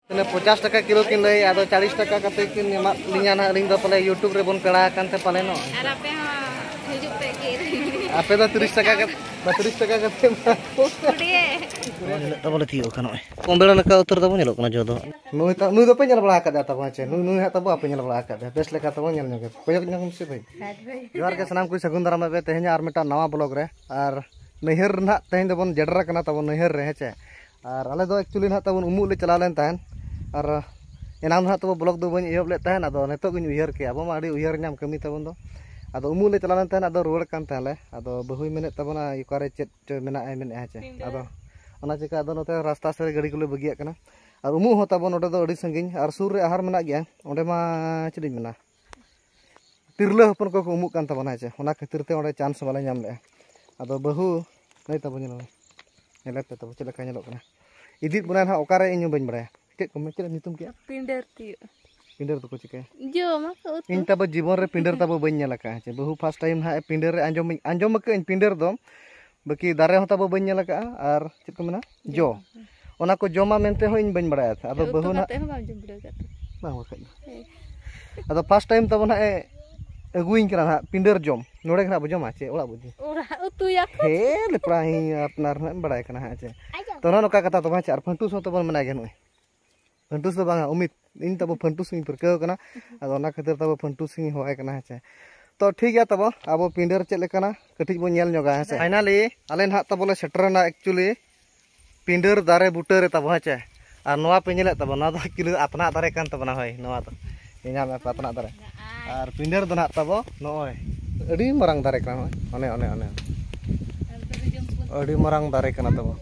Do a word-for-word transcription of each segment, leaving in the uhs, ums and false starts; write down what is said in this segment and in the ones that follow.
ᱛᱤᱱᱟᱹᱜ ᱯᱚᱧᱪᱟᱥ ᱴᱟᱠᱟ ᱠᱤᱞᱳ ᱠᱤᱱ ᱞᱟᱹᱭ, ᱟᱫᱚ ᱪᱟᱞᱤᱥ ᱴᱟᱠᱟ ᱠᱟᱛᱮ ᱠᱤᱱ ᱮᱢᱟᱫ ᱞᱤᱧᱟ ᱱᱟᱦᱟᱜ᱾ ᱟᱹᱞᱤᱧ ᱫᱚ ᱯᱟᱞᱮ YouTube ᱨᱮᱵᱚᱱ ᱯᱮᱲᱟ ᱟᱠᱟᱱ ᱛᱮ ᱯᱟᱞᱮᱱᱚᱜ᱾ ᱟᱨ ᱟᱯᱮ ᱦᱚᱸ ᱦᱤᱡᱩᱜ ᱯᱮ ᱠᱤᱨᱤᱧ᱾ ᱟᱯᱮ ᱫᱚ ᱛᱤᱨᱤᱥ ᱴᱟᱠᱟ ᱠᱟᱛᱮ, ᱵᱟ, ᱛᱤᱨᱤᱥ ᱴᱟᱠᱟ ᱠᱟᱛᱮ ᱮᱢᱟ ᱠᱚ᱾ ᱠᱩᱲᱤᱭᱮ᱾ ᱛᱟᱵᱚᱱ ᱞᱮ ᱛᱤᱭᱳᱜ ᱠᱟᱱᱟ ᱱᱚᱜᱼᱚᱭ᱾ ᱠᱚᱢ ᱵᱮᱲᱟ ᱞᱮᱠᱟ ᱩᱛᱟᱹᱨ ᱛᱟᱵᱚᱱ ᱧᱮᱞᱚᱜ ᱠᱟᱱᱟ ᱡᱚ ᱫᱚ᱾ ᱱᱩᱭ ᱛᱟ-, ᱱᱩᱭ ᱫᱚᱯᱮ ᱧᱮᱞ ᱵᱟᱲᱟ ᱟᱠᱟᱫᱟ ᱛᱟᱵᱚᱱ ᱪᱮ? ᱱᱩᱭ, ᱱᱩᱭ ᱦᱟᱸᱜ ᱛᱟᱵᱚ ᱟᱯᱮ ᱧᱮᱞ ᱵᱟᱲᱟ ᱟᱠᱟᱫᱟ᱾ ᱵᱮᱥ ᱞᱮᱠᱟ ᱛᱟᱵᱚᱱ ᱧᱮᱞ ᱧᱚᱜ ᱠᱮᱫ᱾ ᱠᱚᱭᱚᱜ ᱧᱚᱜ ᱢᱮᱥᱮ ᱵᱷᱟᱹᱭ᱾ ᱦᱮᱸ ᱵᱷᱟᱹᱭ᱾ ᱡᱚᱦᱟᱨ ᱜᱮ ᱥᱟᱱᱟᱢ ᱠᱚ, ᱥᱟᱹᱜᱩᱱ ᱫᱟᱨᱟᱢ ᱯᱮ ᱛᱮᱦᱮᱧ ᱟᱨ ᱢᱤᱫᱴᱟᱝ ᱱᱟᱣᱟ vlog ᱨᱮ᱾ ᱟᱨ ᱱᱟᱹᱭᱦᱟᱹᱨ ᱨᱮ ᱱᱟᱦᱟᱜ ᱛᱮᱦᱮᱧ ᱫᱚᱵᱚᱱ ᱡᱮᱰᱮᱨ ᱟᱠᱟᱱᱟ ᱛᱟᱵᱚᱱ ᱱᱟᱹᱭᱦᱟᱹᱨ ᱨᱮ, ᱦᱮᱸ ᱪᱮ? ᱟᱨ ᱟᱞᱮ ᱫᱚ actually ᱱᱟᱦᱟᱜ ᱛᱟᱵᱚᱱ ᱩᱢᱩᱜ ᱞᱮ ᱪᱟᱞᱟᱣ ᱞᱮᱱ ᱛᱟᱦᱮᱸᱫ᱾ ᱟᱨ ᱮᱱᱟᱝ ᱫᱚ ᱱᱟᱦᱟᱜ ᱛᱟᱵᱚ vlog ᱫᱚ ᱵᱟᱹᱧ ᱮᱦᱚᱵ ᱞᱮᱫ ᱛᱟᱦᱮᱸᱫ, ᱟᱫᱚ ᱱᱤᱛᱚᱜ ᱜᱤᱧ ᱩᱭᱦᱟᱹᱨ ᱠᱮᱜᱼᱟ, ᱟᱵᱚ ᱢᱟ ᱟᱹᱰᱤ ᱩᱭᱦᱟᱹᱨ ᱧᱟᱢ ᱠᱟᱹᱢᱤ ᱛᱟᱵᱚᱱ ᱫᱚ᱾ ᱟᱫᱚ ᱩᱢᱩᱜ ᱞᱮ ᱪᱟᱞᱟᱣ ᱞᱮᱱ ᱛᱟᱦᱮᱸᱫ, ᱟᱫᱚ ᱨᱩᱣᱟᱹᱲ ᱠᱟᱱ ᱛᱟᱦᱮᱸᱫ ᱞᱮ, ᱟᱫᱚ ᱵᱟᱹᱦᱩᱭ ᱢᱮᱱᱮᱫ ᱛᱟᱵᱚᱱᱟ ᱚᱠᱟᱨᱮ ᱪᱮᱫ ᱪᱚ ᱢᱮᱱᱟᱜᱼᱟ, ᱢᱮᱱᱮᱫᱼᱟ, ᱦᱮᱸ ᱪᱮ? ᱯᱤᱸᱰᱟᱹ᱾ ᱟᱫᱚ ᱚᱱᱟ ᱪᱤᱠᱟ ᱟᱫᱚ ᱱᱚᱛᱮ ᱨᱟᱥᱛᱟ ᱥᱮᱫ ᱨᱮ ᱜᱟᱹᱰᱤ ᱠᱚᱞᱮ ᱵᱟᱹᱜᱤᱭᱟᱜ ᱠᱟᱱᱟ᱾ ᱟᱨ ᱩᱢᱩᱜ ᱦᱚᱸ ᱛᱟᱵᱚᱱ ᱱᱚᱰᱮ ᱫᱚ ᱟᱹᱰᱤ ᱥᱟᱺᱜᱤᱧ, ᱟᱨ ᱥᱩᱨ ᱨᱮ ᱟᱦᱟᱨ ᱢᱮᱱᱟᱜ ᱜᱮᱭᱟ, ᱚᱸᱰᱮ ᱢᱟ ᱪᱮᱫ ᱤᱧ ᱢᱮᱱᱟ, ᱛᱤᱨᱞᱟᱹ ᱦᱚᱯᱚᱱ ᱠᱚᱠᱚ ᱩᱢᱩᱜ ᱠᱟᱱ ᱛᱟᱵᱚᱱᱟ, ᱦᱮᱸ ᱪᱮ? ᱚᱱᱟ ᱠᱷᱟᱹᱛᱤᱨ ᱛᱮ ᱚᱸᱰᱮ chance ᱵᱟᱞᱮ ᱧᱟᱢ ᱞᱮᱜᱼᱟ᱾ ᱟᱫᱚ ᱵᱟᱹᱦᱩ, ᱱᱩᱭ ᱛᱟᱵᱚ ᱧᱮᱞ ᱢᱮ, ᱧᱮᱞᱮ ᱯᱮ ᱛᱟᱵᱚ ᱪᱮᱫ ᱞᱮᱠᱟ ᱧᱮᱞᱚᱜ ᱠᱟᱱᱟ᱾ ᱤᱫᱤ ᱵᱚᱱᱟᱭ ᱱᱟᱦᱟᱜ ᱚᱠᱟᱨᱮ, ᱤᱧ ᱦᱚᱸ ᱵᱟᱹᱧ ᱵᱟᱲᱟᱭᱟ᱾ ᱪᱮᱫ ᱠᱚ ᱢᱮ-, ᱪᱮᱫ ᱮᱢ ᱧᱩᱛᱩᱢ ᱠᱮᱜᱼᱟ? ᱯᱤᱸᱰᱟᱹᱨ ᱛᱤᱭᱳᱜ᱾ ᱯᱤᱸᱰᱟᱹᱨ ᱫᱚᱠᱚ ᱪᱤᱠᱟᱹᱭᱟ? ᱡᱚᱢᱟᱠᱚ ᱩᱛᱩ᱾ ᱤᱧ ᱛᱟᱵᱚ ᱡᱤᱵᱚᱱ ᱨᱮ ᱯᱤᱸᱰᱟᱹᱨ ᱛᱟᱵᱚ ᱵᱟᱹᱧ ᱧᱮᱞ ᱟᱠᱟᱫᱼᱟ, ᱦᱮᱸ ᱪᱮ? ᱵᱟᱹᱦᱩ first time ᱱᱟᱦᱟᱜ ᱯᱤᱸᱰᱟᱹᱨ ᱨᱮ ᱟᱸᱡᱚᱢ, ᱟᱸᱡᱚᱢ ᱟᱠᱟᱫ ᱟᱹᱧ ᱯᱤᱸᱰᱟᱹᱨ ᱫᱚ, ᱵᱟᱹᱠᱤ ᱫᱟᱨᱮ ᱦᱚᱸ ᱛᱟᱵᱚ ᱵᱟᱹᱧ ᱧᱮᱞ ᱟᱠᱟᱫᱼᱟ᱾ ᱟᱨ ᱪᱮᱫ ᱠᱚ ᱢᱮᱱᱟ? ᱡᱚ᱾ ᱡᱚ᱾ ᱚᱱᱟ ᱠᱚ ᱡᱚᱢᱟ ᱢᱮᱱᱛᱮ ᱦᱚᱸ ᱤᱧ ᱵᱟᱹᱧ ᱵᱟᱲᱟᱭᱟ᱾ ᱟᱫᱚ ᱩᱛᱩ ᱵᱟᱹᱦᱩ ᱱᱟᱦᱟᱜ ᱠᱟᱛᱮ ᱦᱚᱸ ᱵᱟᱢ ᱡᱚᱢ ᱵᱤᱰᱟᱹᱣ ᱠᱟᱜ ᱛᱮ? ᱵᱟᱝ ᱵᱟᱠᱷᱟᱡ ᱫᱚ᱾ ᱦᱮᱸ᱾ ᱟᱫᱚ first time ᱛᱟᱵᱚ ᱱᱟᱦᱟᱜ ᱮ ᱟᱹᱜᱩᱭᱤᱧ ᱠᱟᱱᱟ ᱱᱟᱦᱟᱜ ᱯᱤᱸᱰᱟᱹᱨ ᱡᱚᱢ᱾ ᱱᱚᱰᱮ ᱜᱮ ᱱᱟᱦᱟᱜ ᱵᱚ ᱡᱚᱢᱟ ᱪᱮ ᱚᱲᱟᱜ ᱵᱚ ᱤᱫᱤᱭᱟ? ᱚᱲᱟᱜ ᱩᱛᱩᱭᱟᱠᱚ᱾ ᱦᱮᱸ, ᱞᱮᱯᱲᱟ ᱦᱮᱸ, ᱟᱯᱱᱟᱨ ᱱᱟᱦᱟᱜ ᱮᱢ ᱵᱟᱲᱟᱭ ᱠᱟᱱᱟ ᱦᱟᱸᱜ ᱪᱮ᱾ ᱛᱚ, ᱱᱚᱜᱼᱚ ᱱᱚᱝᱠᱟ ᱠᱟᱛᱷᱟ ᱛᱟᱵᱚ ᱦᱮᱸ ᱪᱮ᱾ ᱟᱨ ᱯᱷᱟᱹᱱᱴᱩᱥ ᱦᱚᱸ ᱛᱟᱵᱚᱱ ᱢᱮᱱᱟᱭ ᱜᱮᱭᱟ ᱱᱚᱜᱼᱚᱭ᱾ ᱯᱷᱟᱹᱱᱴᱩᱥ ᱫᱚ ᱵᱟᱝᱟ, ᱩᱢᱤᱫ᱾ ᱤᱧ ᱛᱟᱵᱚ ᱯᱷᱟᱹᱱᱴᱩᱥ ᱤᱧ ᱯᱟᱹᱨᱠᱟᱹᱣ ᱠᱟᱱᱟ᱾ ᱟᱫᱚ ᱚᱱᱟ ᱠᱷᱟᱹᱛᱤᱨ ᱛᱟᱵᱚ ᱯᱷᱟᱹᱱᱴᱩᱥ ᱤᱧ ᱦᱚᱦᱚᱣᱟᱭ ᱠᱟᱱᱟ ᱦᱮᱸ ᱪᱮ᱾ ᱛᱚ, ᱴᱷᱤᱠ ᱜᱮᱭᱟ ᱛᱟᱵᱚ, ᱟᱵᱚ ᱯᱤᱸᱰᱟᱹᱨ ᱪᱮᱫ ᱞᱮᱠᱟᱱᱟ ᱠᱟᱹᱴᱤᱡ ᱵᱚᱱ ᱧᱮᱞ ᱧᱚᱜᱟ ᱦᱮᱸ ᱥᱮ᱾ Finally, ᱟᱞᱮ ᱱᱟᱦᱟᱜ ᱛᱟᱵᱚ ᱞᱮ ᱥᱮᱴᱮᱨᱮᱱᱟ actually ᱯᱤᱸᱰᱟᱹᱨ ᱫᱟᱨᱮ ᱵᱩᱴᱟᱹ ᱨᱮ ᱛᱟᱵᱚ ᱦᱮᱸ ᱪᱮ᱾ ᱟᱨ ᱱᱚᱣᱟ ᱯᱮ ᱧᱮᱞᱮᱫ ᱛᱟᱵᱚᱱᱟ, ᱱᱚᱣᱟ ᱫᱚ actually ᱟᱛᱱᱟᱜ ᱫᱟᱨᱮ ᱠᱟᱱ ᱛᱟᱵᱚᱱᱟ, ᱦᱳᱭ, ᱱᱚᱣᱟ ᱫᱚ ᱧᱮᱞ ᱧᱟᱢᱮᱫ ᱯᱮ ᱟᱛᱱᱟᱜ ᱫᱟᱨᱮ᱾ ᱟᱨ ᱯᱤᱸᱰᱟᱹᱨ ᱫᱚ ᱱᱟᱦᱟᱜ ᱛᱟᱵᱚ ᱱᱚᱜᱼᱚᱭ ᱟᱹᱰᱤ ᱢᱟᱨᱟᱝ ᱫᱟᱨᱮ ᱠᱟᱱᱟ, ᱱᱚᱜᱼᱚᱭ ᱚᱱᱮ, ᱚᱱᱮ, ᱚᱱᱮ ᱟᱹᱰᱤ ᱢᱟᱨᱟᱝ ᱫᱟᱨᱮ ᱠᱟᱱᱟ ᱛᱟᱵᱚ᱾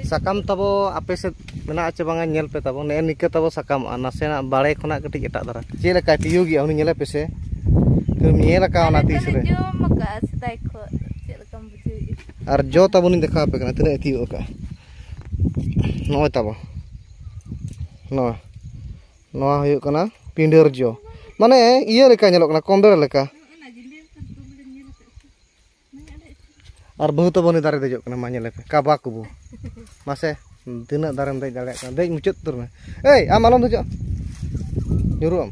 ᱥᱟᱠᱟᱢ ᱛᱟᱵᱚ ᱟᱯᱮ ᱥᱮᱫ ᱢᱮᱱᱟᱜᱼᱟ ᱪᱮ ᱵᱟᱝᱟ, ᱧᱮᱞ ᱯᱮ ᱛᱟᱵᱚ, ᱱᱮᱜᱼᱮ ᱱᱤᱝᱠᱟᱹ ᱛᱟᱵᱚ ᱥᱟᱠᱟᱢᱚᱜᱼᱟ, ᱱᱟᱥᱮᱱᱟᱜ ᱵᱟᱲᱮ ᱠᱷᱚᱱᱟᱜ ᱠᱟᱹᱴᱤᱡ ᱮᱴᱟᱜ ᱫᱷᱟᱨᱟ᱾ ᱪᱮᱫ ᱞᱮᱠᱟᱭ ᱛᱤᱭᱳᱜᱮᱜᱼᱟ ᱩᱱᱤ, ᱧᱮᱞᱮ ᱯᱮᱥᱮ, ᱧᱮᱞ ᱟᱠᱟᱣᱱᱟ ᱟᱞᱮ ᱛᱤᱥ ᱫᱚᱞᱮ ᱨᱮ? ᱡᱚᱢ ᱟᱠᱟᱫᱼᱟ ᱥᱮᱫᱟᱭ ᱠᱷᱚᱱ᱾ ᱪᱮᱫ ᱞᱮᱠᱟᱢ ᱵᱩᱡᱷᱟᱹᱣᱮᱫᱼᱟ? ᱟᱨ ᱡᱚ ᱛᱟᱵᱚᱱᱤᱧ ᱫᱮᱠᱷᱟᱣ ᱟᱯᱮ ᱠᱟᱱᱟ ᱛᱤᱱᱟᱹᱜ ᱮ ᱛᱤᱭᱳᱜ ᱟᱠᱟᱫᱼᱟ᱾ ᱱᱚᱜᱼᱚᱭ ᱛᱟᱵᱚ ᱱᱚᱣᱟ, ᱱᱚᱣᱟ ᱦᱩᱭᱩᱜ ᱠᱟᱱᱟ ᱯᱤᱸᱰᱟᱹᱨ ᱡᱚ, ᱢᱟᱱᱮ ᱤᱭᱟᱹ ᱞᱮᱠᱟ ᱧᱮᱞᱚᱜ ᱠᱟᱱᱟ, ᱠᱚᱢᱵᱮᱲ ᱞᱮᱠᱟ᱾ ᱟᱨ ᱵᱟᱹᱦᱩ ᱛᱟᱵᱚ ᱩᱱᱤ ᱫᱟᱨᱮ ᱫᱮᱡᱚᱜ ᱠᱟᱱᱟ, ᱢᱟ ᱧᱮᱞᱮ ᱯᱮ, ᱠᱟᱵᱟ ᱠᱩᱵᱩ᱾ ᱢᱟᱥᱮ, ᱛᱤᱱᱟᱹᱜ ᱫᱟᱨᱮᱢ ᱫᱮᱡ ᱫᱟᱲᱮᱭᱟᱜ ᱠᱟᱱᱟ, ᱫᱮᱡ ᱢᱩᱪᱟᱹᱫ ᱩᱛᱟᱹᱨ ᱢᱮ᱾ ᱮᱭ, ᱟᱢ ᱟᱞᱚᱢ ᱫᱮᱡᱚᱜᱼᱟ, ᱧᱩᱨᱩᱜ ᱟᱢ᱾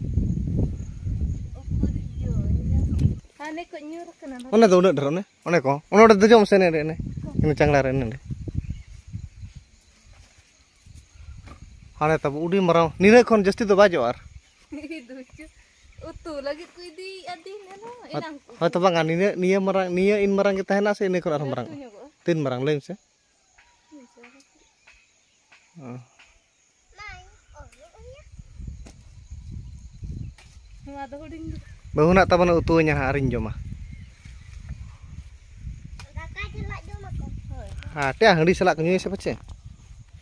ᱩᱠᱩᱨ ᱤᱭᱟᱹ, ᱦᱟᱱᱮ ᱠᱚ ᱧᱩᱨ ᱠᱟᱱᱟ᱾ ᱚᱱᱮ ᱫᱚ ᱩᱱᱟᱹᱜ ᱰᱷᱮᱨ, ᱚᱱᱮ, ᱚᱱᱮ ᱠᱚ, ᱚᱱᱮ ᱚᱸᱰᱮ ᱫᱮᱡᱚᱜ ᱢᱮᱥᱮ, ᱮᱱᱮ, ᱮᱱᱮ, ᱮᱱᱮ ᱪᱟᱝᱲᱟ ᱨᱮ, ᱮᱱᱮ, ᱮᱱᱮ᱾ ᱦᱟᱱᱮ ᱛᱟᱵᱚ ᱩᱰᱤ ᱢᱟᱨᱟᱝ, ᱱᱤᱱᱟᱹᱜ ᱠᱷᱚᱱ ᱡᱟᱹᱥᱛᱤ ᱫᱚ ᱵᱟᱭ ᱡᱚᱜᱼᱟ ᱟᱨ᱾ ᱩᱛᱩ ᱞᱟᱹᱜᱤᱫ ᱠᱚ ᱤᱫᱤᱭᱮᱫᱼᱟ ᱫᱤᱱ ᱦᱤᱞᱳᱜ, ᱮᱱᱟᱝ ᱠᱚ ᱦᱚᱭᱛᱚ ᱵᱟᱝᱟ, ᱱᱤᱱᱟᱹᱜ, ᱱᱤᱭᱟᱹ ᱢᱟᱨᱟᱝ, ᱱᱤᱭᱟᱹ ᱤᱱ ᱢᱟᱨᱟᱝ ᱜᱮ ᱛᱟᱦᱮᱱᱟ ᱥᱮ ᱤᱱᱟᱹ ᱠᱷᱚᱱ ᱟᱨᱦᱚᱸ ᱢᱟᱨᱟᱝ? ᱞᱟᱹᱴᱩ ᱧᱚᱜᱚᱜᱼᱟ᱾ ᱛᱤᱱ ᱢᱟᱨᱟᱝ, ᱞᱟᱹᱭ ᱢᱮᱥᱮ? ᱚ᱾ ᱱᱚᱣᱟ ᱫᱚ ᱦᱩᱰᱤᱧ ᱫᱚ᱾ ᱵᱟᱹᱦᱩ ᱱᱟᱜ ᱛᱟᱵᱚᱱ ᱩᱛᱩ ᱟᱹᱧᱟ ᱦᱟᱸᱜ, ᱟᱨᱤᱧ ᱡᱚᱢᱟ᱾ ᱫᱟᱠᱟ ᱥᱟᱞᱟᱜ ᱡᱚᱢᱟᱠᱚ᱾ ᱦᱳᱭ᱾ ᱦᱟᱴᱮ, ᱦᱟᱺᱰᱤ ᱥᱟᱞᱟᱜ ᱠᱚ ᱧᱩᱭᱟ ᱥᱮ ᱯᱟᱪᱮ?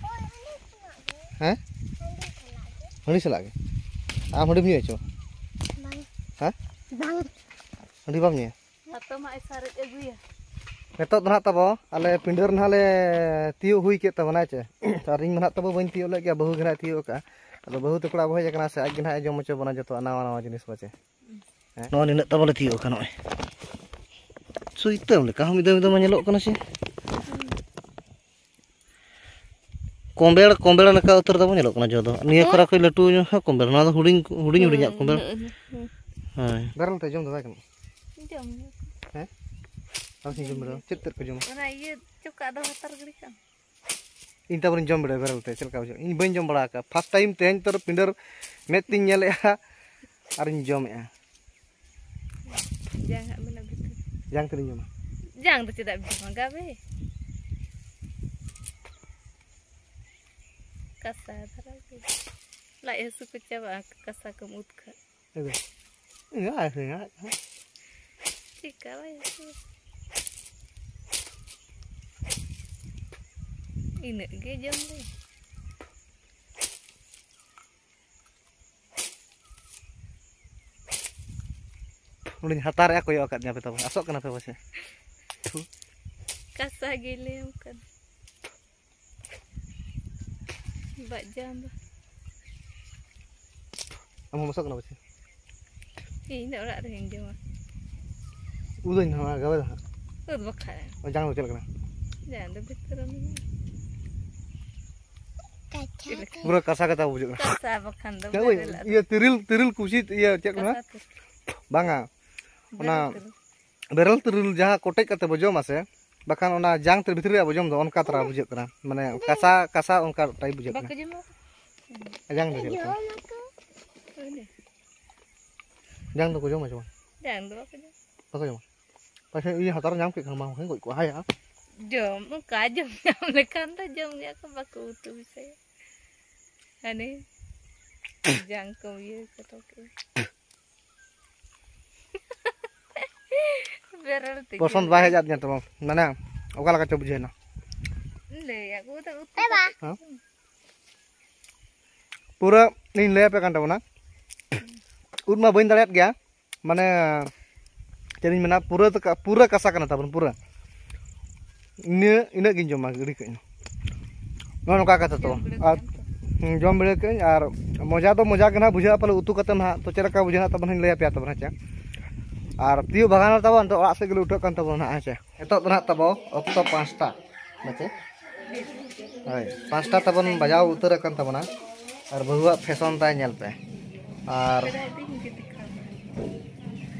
ᱦᱳᱭ, ᱦᱟᱺᱰᱤ ᱥᱟᱞᱟᱜ ᱜᱮ᱾ ᱦᱮᱸ? ᱦᱟᱺᱰᱤ ᱥᱟᱞᱟᱜ ᱜᱮ᱾ ᱦᱟᱺᱰᱤ ᱥᱟᱞᱟᱜ ᱜᱮ? ᱟᱢ ᱦᱟᱺᱰᱤᱢ ᱧᱩᱭᱟ ᱪᱮ ᱵᱟᱝ? ᱵᱟᱝ᱾ ᱦᱮᱸ? ᱵᱟᱝ᱾ ᱦᱟᱺᱰᱤ ᱵᱟᱢ ᱧᱩᱭᱟ? ᱦᱟᱛᱚᱢᱟᱜ ᱮ ᱥᱟᱨᱮᱡ ᱟᱹᱜᱩᱭᱟ᱾ ᱱᱤᱛᱚᱜ ᱫᱚ ᱱᱟᱦᱟᱜ ᱛᱟᱵᱚ, ᱟᱞᱮ ᱯᱤᱸᱰᱟᱹ ᱨᱮ ᱱᱟᱦᱟᱜ ᱞᱮ ᱛᱤᱭᱳᱜ ᱦᱩᱭ ᱠᱮᱫ ᱛᱟᱵᱚᱱᱟ, ᱦᱮᱸ ᱪᱮ? ᱟᱨ ᱤᱧ ᱢᱟ ᱱᱟᱦᱟᱜ ᱛᱟᱵᱚ ᱵᱟᱹᱧ ᱛᱤᱭᱳᱜ ᱞᱮᱫ ᱜᱮᱭᱟ, ᱵᱟᱹᱦᱩ ᱜᱮ ᱱᱟᱦᱟᱜ ᱮ ᱛᱤᱭᱳᱜ ᱟᱠᱟᱫᱼᱟ᱾ ᱟᱫᱚ ᱵᱟᱹᱦᱩ ᱛᱟᱠᱚ ᱚᱲᱟᱜ ᱵᱚ ᱦᱮᱡ ᱟᱠᱟᱱᱟ ᱥᱮ, ᱟᱡ ᱜᱮ ᱱᱟᱦᱟᱜ ᱮ ᱡᱚᱢ ᱦᱚᱪᱚ ᱵᱚᱱᱟ ᱡᱚᱛᱚᱣᱟᱜ ᱱᱟᱣᱟ ᱱᱟᱣᱟ ᱡᱤᱱᱤᱥ ᱯᱟᱪᱮ᱾ ᱦᱮᱸ? ᱱᱚᱜᱼᱚᱭ ᱱᱤᱱᱟᱹᱜ ᱛᱟᱵᱚ ᱞᱮ ᱛᱤᱭᱳᱜ ᱟᱠᱟᱫ ᱱᱚᱜᱼᱚᱭ᱾ ᱥᱩᱭᱛᱟᱹᱢ ᱞᱮᱠᱟ ᱦᱚᱸ ᱢᱤᱫ ᱫᱚᱢ ᱢᱤᱫ ᱫᱚᱢ ᱧᱮᱞᱚᱜ ᱠᱟᱱᱟ ᱥᱮ? ᱠᱚᱢᱵᱮᱲ, ᱠᱚᱢᱵᱮᱲ ᱞᱮᱠᱟ ᱩᱛᱟᱹᱨ ᱛᱟᱵᱚ ᱧᱮᱞᱚᱜ ᱠᱟᱱᱟ ᱡᱚ ᱫᱚ᱾ ᱱᱤᱭᱟᱹ ᱦᱮᱸ? ᱠᱷᱚᱨᱟ ᱠᱷᱚᱡ ᱞᱟᱹᱴᱩ ᱧᱚᱜ ᱦᱚᱸ ᱠᱚᱢᱵᱮᱲ᱾ ᱱᱚᱣᱟ ᱫᱚ ᱦᱩᱰᱤᱧ, ᱦᱩᱰᱤᱧ ᱦᱩᱰᱤᱧᱟᱜ ᱦᱩᱸ, ᱠᱚᱢᱵᱮᱲ᱾ ᱦᱩᱸ, ᱦᱩᱸ, ᱦᱩᱸ᱾ ᱦᱳᱭ᱾ ᱵᱮᱨᱮᱞ ᱛᱮ ᱡᱚᱢ ᱫᱚ ᱵᱟᱭ ᱜᱟᱱᱚᱜᱼᱟ? ᱡᱚᱢ ᱜᱮ᱾ ᱦᱮᱸ? ᱟᱢ ᱥᱮ ᱡᱚᱢ ᱵᱟᱲᱟ᱾ ᱪᱮᱫ ᱛᱮᱫ ᱠᱚ ᱡᱚᱢᱟ? ᱚᱱᱟ ᱤᱭᱟᱹ ᱪᱚᱠᱟᱜ ᱫᱚ ᱦᱟᱛᱟᱨ ᱜᱤᱰᱤ ᱠᱟᱜ ᱢᱮ᱾ ᱤᱧ ᱛᱟᱯᱚᱨᱮᱧ ᱡᱚᱢ ᱵᱟᱲᱟᱭᱟ ᱵᱮᱨᱮᱞ ᱛᱮ, ᱪᱮᱫ ᱞᱮᱠᱟ ᱵᱩᱡᱷᱟᱹᱜᱼᱟ? ᱤᱧ ᱵᱟᱹᱧ ᱡᱚᱢ ᱵᱟᱲᱟ ᱟᱠᱟᱫᱼᱟ, first time ᱛᱮᱦᱮᱧ ᱛᱚ ᱯᱤᱸᱰᱟᱹᱨ ᱢᱮᱫ ᱛᱤᱧ ᱧᱮᱞᱮᱫᱼᱟ ᱟᱨᱤᱧ ᱡᱚᱢᱮᱫᱼᱟ᱾ ᱡᱟᱝ ᱦᱟᱸᱜ ᱢᱮᱱᱟᱜ ᱵᱷᱤᱛᱨᱤ᱾ ᱡᱟᱝ ᱛᱮᱫᱚᱧ ᱡᱚᱢᱟ᱾ ᱡᱟᱝ ᱫᱚ ᱪᱮᱫᱟᱜ ᱮᱢ ᱡᱚᱢᱟ? ᱜᱟᱵᱮ᱾ ᱠᱟᱥᱟ ᱫᱷᱟᱨᱟ ᱜᱮ᱾ ᱞᱟᱡ ᱦᱟᱹᱥᱩ ᱠᱚ ᱪᱟᱵᱟᱜᱼᱟ, ᱠᱟᱥᱟ ᱠᱚᱢ ᱩᱛ ᱠᱷᱟᱱ᱾ ᱮᱫᱮ᱾ ᱤᱧ ᱫᱚ ᱟᱭᱥᱮ ᱧᱟᱢᱮᱫ ᱛᱟᱦᱮᱸᱫ᱾ ᱪᱤᱠᱟ ᱵᱟᱭ ᱦᱟᱹᱥᱩᱣᱟ? ᱤᱱᱟᱹᱜ ᱜᱮ ᱡᱚᱢ ᱫᱚ᱾ ᱱᱚᱰᱮᱧ ᱦᱟᱛᱟᱨᱮᱜᱼᱟ, ᱠᱚᱭᱚᱜ ᱟᱠᱟᱫ ᱧᱟ ᱯᱮ ᱛᱟᱵᱚ᱾ ᱟᱥᱚᱜ ᱠᱟᱱᱟ ᱯᱮ ᱯᱟᱥᱮ? ᱛᱷᱩ᱾ ᱠᱟᱥᱟ ᱜᱮ ᱞᱟᱹᱭᱟᱢ ᱠᱟᱱᱟ᱾ ᱵᱟᱡᱟᱢ ᱵᱟ᱾ ᱟᱢ ᱦᱚᱸᱢ ᱟᱥᱚᱜ ᱠᱟᱱᱟ ᱯᱟᱥᱮ? ᱤᱧ ᱫᱚ ᱚᱲᱟᱜ ᱨᱮᱜᱮᱧ ᱡᱚᱢᱟ᱾ ᱩᱫᱟᱹᱧ ᱱᱚᱣᱟ ᱜᱟᱵᱮ ᱫᱚ ᱦᱟᱸᱜ᱾ ᱩᱫ ᱵᱟᱠᱷᱟᱡ᱾ ᱚ, ᱡᱟᱝ ᱫᱚ ᱪᱮᱫ ᱞᱮᱠᱟᱱᱟ? ᱡᱟᱝ ᱫᱚ ᱵᱷᱤᱛᱨᱤ ᱨᱮ ᱢᱮᱱᱟᱜᱼᱟ᱾ ᱯᱩᱨᱟᱹ ᱠᱟᱥᱟ ᱠᱟᱛᱷᱟ ᱵᱩᱡᱷᱟᱹᱜ ᱠᱟᱱᱟ᱾ ᱠᱟᱥᱟ ᱵᱟᱠᱷᱟᱱ ᱫᱚ ᱪᱮᱫ ᱠᱚ ᱵᱮᱨᱮᱞ ᱟᱹᱞᱩ᱾ ᱤᱭᱟᱹ ᱛᱤᱨᱤᱞ, ᱛᱤᱨᱤᱞ ᱠᱩᱥᱤ, ᱤᱭᱟᱹ ᱪᱮᱫ ᱠᱚ ᱢᱮᱱᱟ? ᱠᱟᱥᱟ ᱛᱤᱨᱤᱞ᱾ ᱵᱟᱝᱟ, ᱚᱱᱟ ᱵᱮᱨᱮᱞ ᱛᱤᱨᱤᱞ᱾ ᱵᱮᱨᱮᱞ ᱛᱤᱨᱤᱞ ᱡᱟᱦᱟᱸ ᱠᱚᱴᱮᱡ ᱠᱟᱛᱮ ᱵᱚ ᱡᱚᱢᱟ ᱥᱮ, ᱵᱟᱠᱷᱟᱱ ᱚᱱᱟ ᱡᱟᱝ ᱛᱮ ᱵᱷᱤᱛᱨᱤ ᱨᱮᱭᱟᱜ ᱵᱚ ᱡᱚᱢ ᱫᱚ, ᱚᱱᱠᱟ ᱛᱟᱨᱟ ᱵᱩᱡᱷᱟᱹᱜ ᱠᱟᱱᱟ, ᱢᱟᱱᱮ ᱠᱟᱥᱟ ᱠᱟᱥᱟ ᱚᱱᱠᱟ ᱴᱟᱭᱤᱯ ᱵᱩᱡᱷᱟᱹᱜ ᱵᱟᱠᱚ ᱠᱟᱱᱟ᱾ ᱡᱚᱢᱟ᱾ ᱡᱟᱝ ᱫᱚ ᱪᱮᱫ ᱞᱮᱠᱟ? ᱦᱳᱭ᱾ ᱡᱟᱝ ᱫᱚᱠᱚ ᱡᱚᱢᱟ ᱥᱮ ᱵᱟᱝ? ᱡᱟᱝ ᱫᱚ ᱵᱟᱠᱚ ᱡᱚᱢᱟ᱾ ᱵᱟᱠᱚ ᱡᱚᱢᱟ? ᱯᱟᱪᱷᱮ ᱤᱧ ᱦᱟᱛᱟᱨ ᱧᱟᱢ ᱠᱮᱫ ᱠᱷᱟᱱ ᱢᱟ ᱵᱟᱠᱷᱟᱱ ᱜᱚᱡ ᱠᱚᱜᱼᱟ, ᱦᱟᱭᱟ᱾ ᱡᱚᱢ, ᱚᱱᱠᱟ ᱡᱚᱢ ᱧᱟᱢ ᱞᱮᱠᱷᱟᱱ ᱫᱚ ᱡᱚᱢ ᱜᱮᱭᱟ ᱠᱚ, ᱵᱟᱠᱚ ᱩᱛᱩ ᱢᱮᱥᱟᱭᱟ᱾ ᱦᱟᱱᱮ ᱡᱟᱝ ᱠᱚ ᱤᱭᱟᱹ ᱠᱚ ᱠᱮᱫ᱾ ᱵᱮᱨᱮᱞ ᱛᱮᱜᱮ᱾ ᱯᱚᱥᱚᱸᱫ ᱵᱟᱭ ᱦᱮᱡ ᱟᱫ ᱛᱤᱧᱟᱹ ᱛᱟᱢᱟ, ᱢᱟᱱᱮ ᱚᱠᱟ ᱞᱮᱠᱟ ᱪᱚ ᱵᱩᱡᱷᱟᱹᱣ ᱮᱱᱟ᱾ ᱞᱟᱹᱭ ᱟᱹᱜᱩ ᱫᱚ ᱩᱛᱩ ᱠᱟᱛᱮ᱾ ᱦᱮᱸ? ᱯᱩᱨᱟᱹ ᱤᱧ ᱞᱟᱹᱭ ᱟᱯᱮ ᱠᱟᱱ ᱛᱟᱵᱚᱱᱟ, ᱩᱫ ᱢᱟ ᱵᱟᱹᱧ ᱫᱟᱲᱮᱭᱟᱜ ᱜᱮᱭᱟ, ᱢᱟᱱᱮ ᱪᱮᱫ ᱤᱧ ᱢᱮᱱᱟ, ᱯᱩᱨᱟᱹ ᱛᱮ ᱠᱟ-, ᱯᱩᱨᱟᱹ ᱠᱟᱥᱟ ᱠᱟᱱᱟ ᱛᱟᱵᱚᱱ, ᱯᱩᱨᱟᱹ᱾ ᱤᱱᱟᱹ, ᱤᱱᱟᱹᱜ ᱜᱤᱧ ᱡᱚᱢᱟ ᱜᱤᱰᱤ ᱠᱟᱜ ᱟᱹᱧ᱾ ᱱᱚᱜᱼᱚ ᱱᱚᱝᱠᱟ ᱠᱟᱛᱷᱟ ᱛᱟᱵᱚᱱ᱾ ᱡᱚᱢ ᱵᱤᱲᱟᱹᱣ ᱟᱨ ᱠᱮᱫ ᱟᱹᱧ᱾ ᱦᱩᱸ, ᱡᱚᱢ ᱵᱤᱲᱟᱹᱣ ᱠᱮᱫ ᱟᱹᱧ ᱟᱨ ᱢᱚᱡᱟ ᱫᱚ ᱢᱚᱡᱟ ᱜᱮ ᱱᱟᱦᱟᱜ ᱵᱩᱡᱷᱟᱹᱜᱼᱟ ᱯᱟᱞᱮ ᱩᱛᱩ ᱠᱟᱛᱮ ᱱᱟᱦᱟᱜ, ᱛᱚ ᱪᱮᱫ ᱞᱮᱠᱟ ᱵᱩᱡᱷᱟᱹᱜ ᱱᱟᱦᱟᱜ ᱛᱟᱵᱚᱱ ᱦᱟᱸᱜ ᱞᱟᱹᱭ ᱟᱯᱮᱭᱟ ᱛᱟᱵᱚᱱ ᱦᱮᱸ ᱪᱮ᱾ ᱟᱨ ᱛᱤᱭᱳᱜ ᱵᱷᱟᱜᱟᱣ ᱱᱟ ᱛᱟᱵᱚᱱ, ᱛᱚ ᱚᱲᱟᱜ ᱥᱮᱫ ᱜᱮᱞᱮ ᱩᱴᱷᱟᱹᱜ ᱠᱟᱱ ᱛᱟᱵᱚᱱᱟ ᱱᱟᱦᱟᱜ ᱦᱮᱸ ᱪᱮ᱾ ᱱᱤᱛᱚᱜ ᱫᱚ ᱱᱟᱦᱟᱜ ᱛᱟᱵᱚ ᱚᱠᱛᱚ ᱯᱟᱸᱪᱴᱟ᱾ ᱢᱟᱪᱮ? ᱦᱳᱭ, ᱯᱟᱸᱪᱴᱟ ᱛᱟᱵᱚᱱ ᱵᱟᱡᱟᱣ ᱩᱛᱟᱹᱨ ᱟᱠᱟᱱ ᱛᱟᱵᱚᱱᱟ᱾ ᱟᱨ ᱵᱟᱹᱦᱩᱣᱟᱜ ᱯᱷᱮᱥᱚᱱ ᱛᱟᱭ ᱧᱮᱞ ᱯᱮ᱾ ᱟᱨ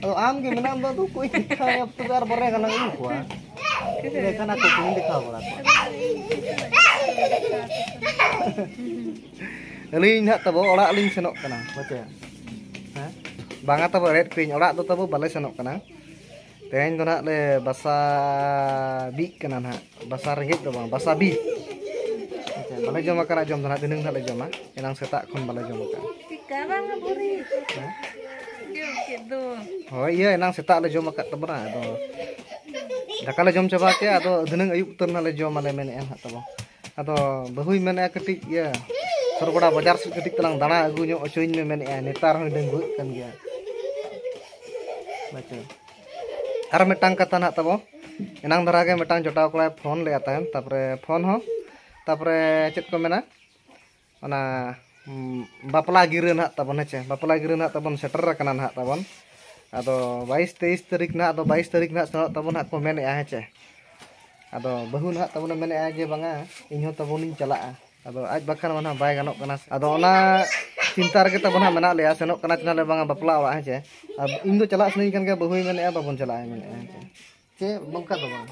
ᱟᱫᱚ ᱟᱢ ᱜᱮ ᱢᱮᱱᱟᱢ ᱫᱚ, ᱟᱫᱚ ᱚᱠᱚᱭ ᱫᱮᱠᱷᱟᱣ ᱮᱭᱟ? ᱛᱚᱵᱮ ᱟᱨ ᱵᱟᱨᱭᱟ ᱜᱟᱱ ᱤᱧ ᱟᱹᱜᱩ ᱠᱚᱣᱟ᱾ ᱤᱱᱟᱹ ᱠᱷᱟᱱ ᱟᱠᱚ ᱠᱚᱧ ᱫᱮᱠᱷᱟᱣ ᱵᱟᱲᱟ ᱠᱚᱣᱟ᱾ ᱟᱹᱞᱤᱧ ᱱᱟᱦᱟᱜ ᱛᱟᱵᱚ ᱚᱲᱟᱜ ᱞᱤᱧ ᱥᱮᱱᱚᱜ ᱠᱟᱱᱟ, ᱢᱟᱪᱮ? ᱦᱮᱸ? ᱵᱟᱝᱟ ᱛᱟᱵᱚ, ᱮᱲᱮᱫ ᱯᱮᱭᱟᱹᱧ, ᱚᱲᱟᱜ ᱫᱚ ᱛᱟᱵᱚ ᱵᱟᱞᱮ ᱥᱮᱱᱚᱜ ᱠᱟᱱᱟ᱾ ᱛᱮᱦᱮᱧ ᱫᱚ ᱱᱟᱦᱟᱜ ᱞᱮ ᱵᱟᱥᱟ ᱵᱤᱜ ᱠᱟᱱᱟ ᱱᱟᱦᱟᱜ᱾ ᱵᱟᱥᱟ ᱨᱮᱸᱜᱮᱡ ᱫᱚ ᱵᱟᱝ, ᱵᱟᱥᱟ ᱵᱤᱜ᱾ ᱟᱪᱪᱷᱟ, ᱵᱟᱞᱮ ᱡᱚᱢ ᱟᱠᱟᱫᱟ ᱡᱚᱢ ᱫᱚ ᱱᱟᱦᱟᱜ, ᱫᱷᱤᱱᱟᱹᱝ ᱱᱟᱦᱟᱜ ᱞᱮ ᱡᱚᱢᱟ᱾ ᱮᱱᱟᱝ ᱥᱮᱛᱟᱜ ᱠᱷᱚᱱ ᱵᱟᱞᱮ ᱡᱚᱢ ᱟᱠᱟᱫᱟ᱾ ᱪᱤᱠᱟ ᱵᱟᱝᱟ ᱵᱩᱨᱤ? ᱦᱮᱸ? ᱡᱚᱢ ᱠᱮᱫ ᱫᱚ᱾ ᱦᱳᱭ, ᱤᱭᱟᱹ, ᱮᱱᱟᱝ ᱥᱮᱛᱟᱜ ᱞᱮ ᱡᱚᱢ ᱟᱠᱟᱫ ᱛᱟᱵᱚᱱᱟ, ᱟᱫᱚ ᱫᱟᱠᱟ ᱞᱮ ᱡᱚᱢ ᱪᱟᱵᱟ ᱠᱮᱜᱼᱟ, ᱟᱫᱚ ᱫᱷᱤᱱᱟᱹᱝ ᱟᱹᱭᱩᱵ ᱩᱛᱟᱹᱨ ᱱᱟᱦᱟᱜ ᱞᱮ ᱡᱚᱢ ᱟᱞᱮ ᱢᱮᱱᱮᱫᱼᱟ ᱱᱟᱦᱟᱜ ᱛᱟᱵᱚ᱾ ᱟᱫᱚ ᱵᱟᱹᱦᱩᱭ ᱢᱮᱱᱮᱫᱼᱟ ᱠᱟᱹᱴᱤᱡ ᱤᱭᱟᱹ ᱥᱚᱨᱜᱚᱰᱟ ᱵᱟᱡᱟᱨ ᱥᱮᱫ ᱠᱟᱹᱴᱤᱡ ᱛᱟᱞᱟᱝ ᱫᱟᱬᱟ ᱟᱹᱜᱩ ᱧᱚᱜ ᱦᱚᱪᱚᱧ ᱢᱮ ᱢᱮᱱᱮᱫᱼᱟ, ᱱᱮᱛᱟᱨ ᱦᱚᱸᱭ ᱰᱟᱺᱜᱩᱣᱟᱹᱜ ᱠᱟᱱ ᱜᱮᱭᱟ᱾ ᱟᱪᱪᱷᱟ᱾ ᱟᱨ ᱢᱤᱫᱴᱟᱝ ᱠᱟᱛᱷᱟ ᱱᱟᱦᱟᱜ ᱛᱟᱵᱚ, ᱮᱱᱟᱝ ᱫᱷᱟᱨᱟ ᱜᱮ ᱢᱤᱫᱴᱟᱝ ᱡᱚᱴᱟᱣ ᱠᱚᱲᱟᱭ ᱯᱷᱳᱱ ᱞᱮᱫᱼᱟ ᱛᱟᱦᱮᱱ, ᱛᱟᱨᱯᱚᱨᱮ ᱯᱷᱳᱱ ᱦᱚᱸ, ᱛᱟᱨᱯᱚᱨᱮ ᱪᱮᱫ ᱠᱚ ᱢᱮᱱᱟ, ᱚᱱᱟ, ᱩᱢ, ᱵᱟᱯᱞᱟ ᱜᱤᱨᱟᱹ ᱱᱟᱦᱟᱜ ᱛᱟᱵᱚᱱ, ᱦᱮᱸ ᱪᱮ? ᱵᱟᱯᱞᱟ ᱜᱤᱨᱟᱹ ᱱᱟᱦᱟᱜ ᱛᱟᱵᱚᱱ ᱥᱮᱴᱮᱨ ᱟᱠᱟᱱᱟ ᱱᱟᱦᱟᱜ ᱛᱟᱵᱚᱱ᱾ ᱟᱫᱚ ᱵᱟᱭᱤᱥ ᱛᱮᱭᱤᱥ ᱛᱟᱹᱨᱤᱠᱷ ᱱᱟᱦᱟᱜ, ᱟᱫᱚ ᱵᱟᱭᱤᱥ ᱛᱟᱹᱨᱤᱠᱷ ᱱᱟᱦᱟᱜ ᱥᱮᱱᱚᱜ ᱛᱟᱵᱚᱱ ᱦᱟᱸᱜ ᱠᱚ ᱢᱮᱱᱮᱫᱼᱟ, ᱦᱮᱸ ᱪᱮ? ᱟᱫᱚ ᱵᱟᱹᱦᱩ ᱱᱟᱦᱟᱜ ᱛᱟᱵᱚᱱᱮ ᱢᱮᱱᱮᱫᱼᱟ ᱡᱮ, "ᱵᱟᱝᱟ, ᱤᱧ ᱦᱚᱸ ᱛᱟᱵᱚᱱᱤᱧ ᱪᱟᱞᱟᱜᱼᱟ, ᱟᱫᱚ ᱟᱡ ᱵᱟᱠᱷᱟᱱ ᱢᱟ ᱱᱟᱦᱟᱜ ᱵᱟᱭ ᱜᱟᱱᱚᱜ ᱠᱟᱱᱟ᱾ ᱟᱫᱚ ᱚᱱᱟ ᱪᱤᱱᱛᱟ ᱨᱮᱜᱮ ᱛᱟᱵᱚᱱ ᱦᱟᱸᱜ ᱢᱮᱱᱟᱜ ᱞᱮᱭᱟ, ᱥᱮᱱᱚᱜ ᱠᱟᱱᱟ ᱪᱮ ᱱᱟᱦᱟᱜ ᱞᱮ ᱵᱟᱝᱟ ᱵᱟᱯᱞᱟ ᱚᱲᱟᱜ, ᱦᱮᱸ ᱪᱮ? ᱟᱨ ᱤᱧ ᱫᱚ ᱪᱟᱞᱟᱜ ᱥᱟᱱᱟᱧ ᱠᱟᱱ ᱜᱮᱭᱟ, ᱵᱟᱹᱦᱩᱭ ᱢᱮᱱᱮᱫᱼᱟ ᱵᱟᱵᱚᱱ ᱪᱟᱞᱟᱜᱼᱟ, ᱢᱮᱱᱮᱫᱼᱟ, ᱦᱮᱸ ᱪᱮ? ᱪᱮ ᱚᱱᱠᱟ ᱫᱚ ᱵᱟᱝ᱾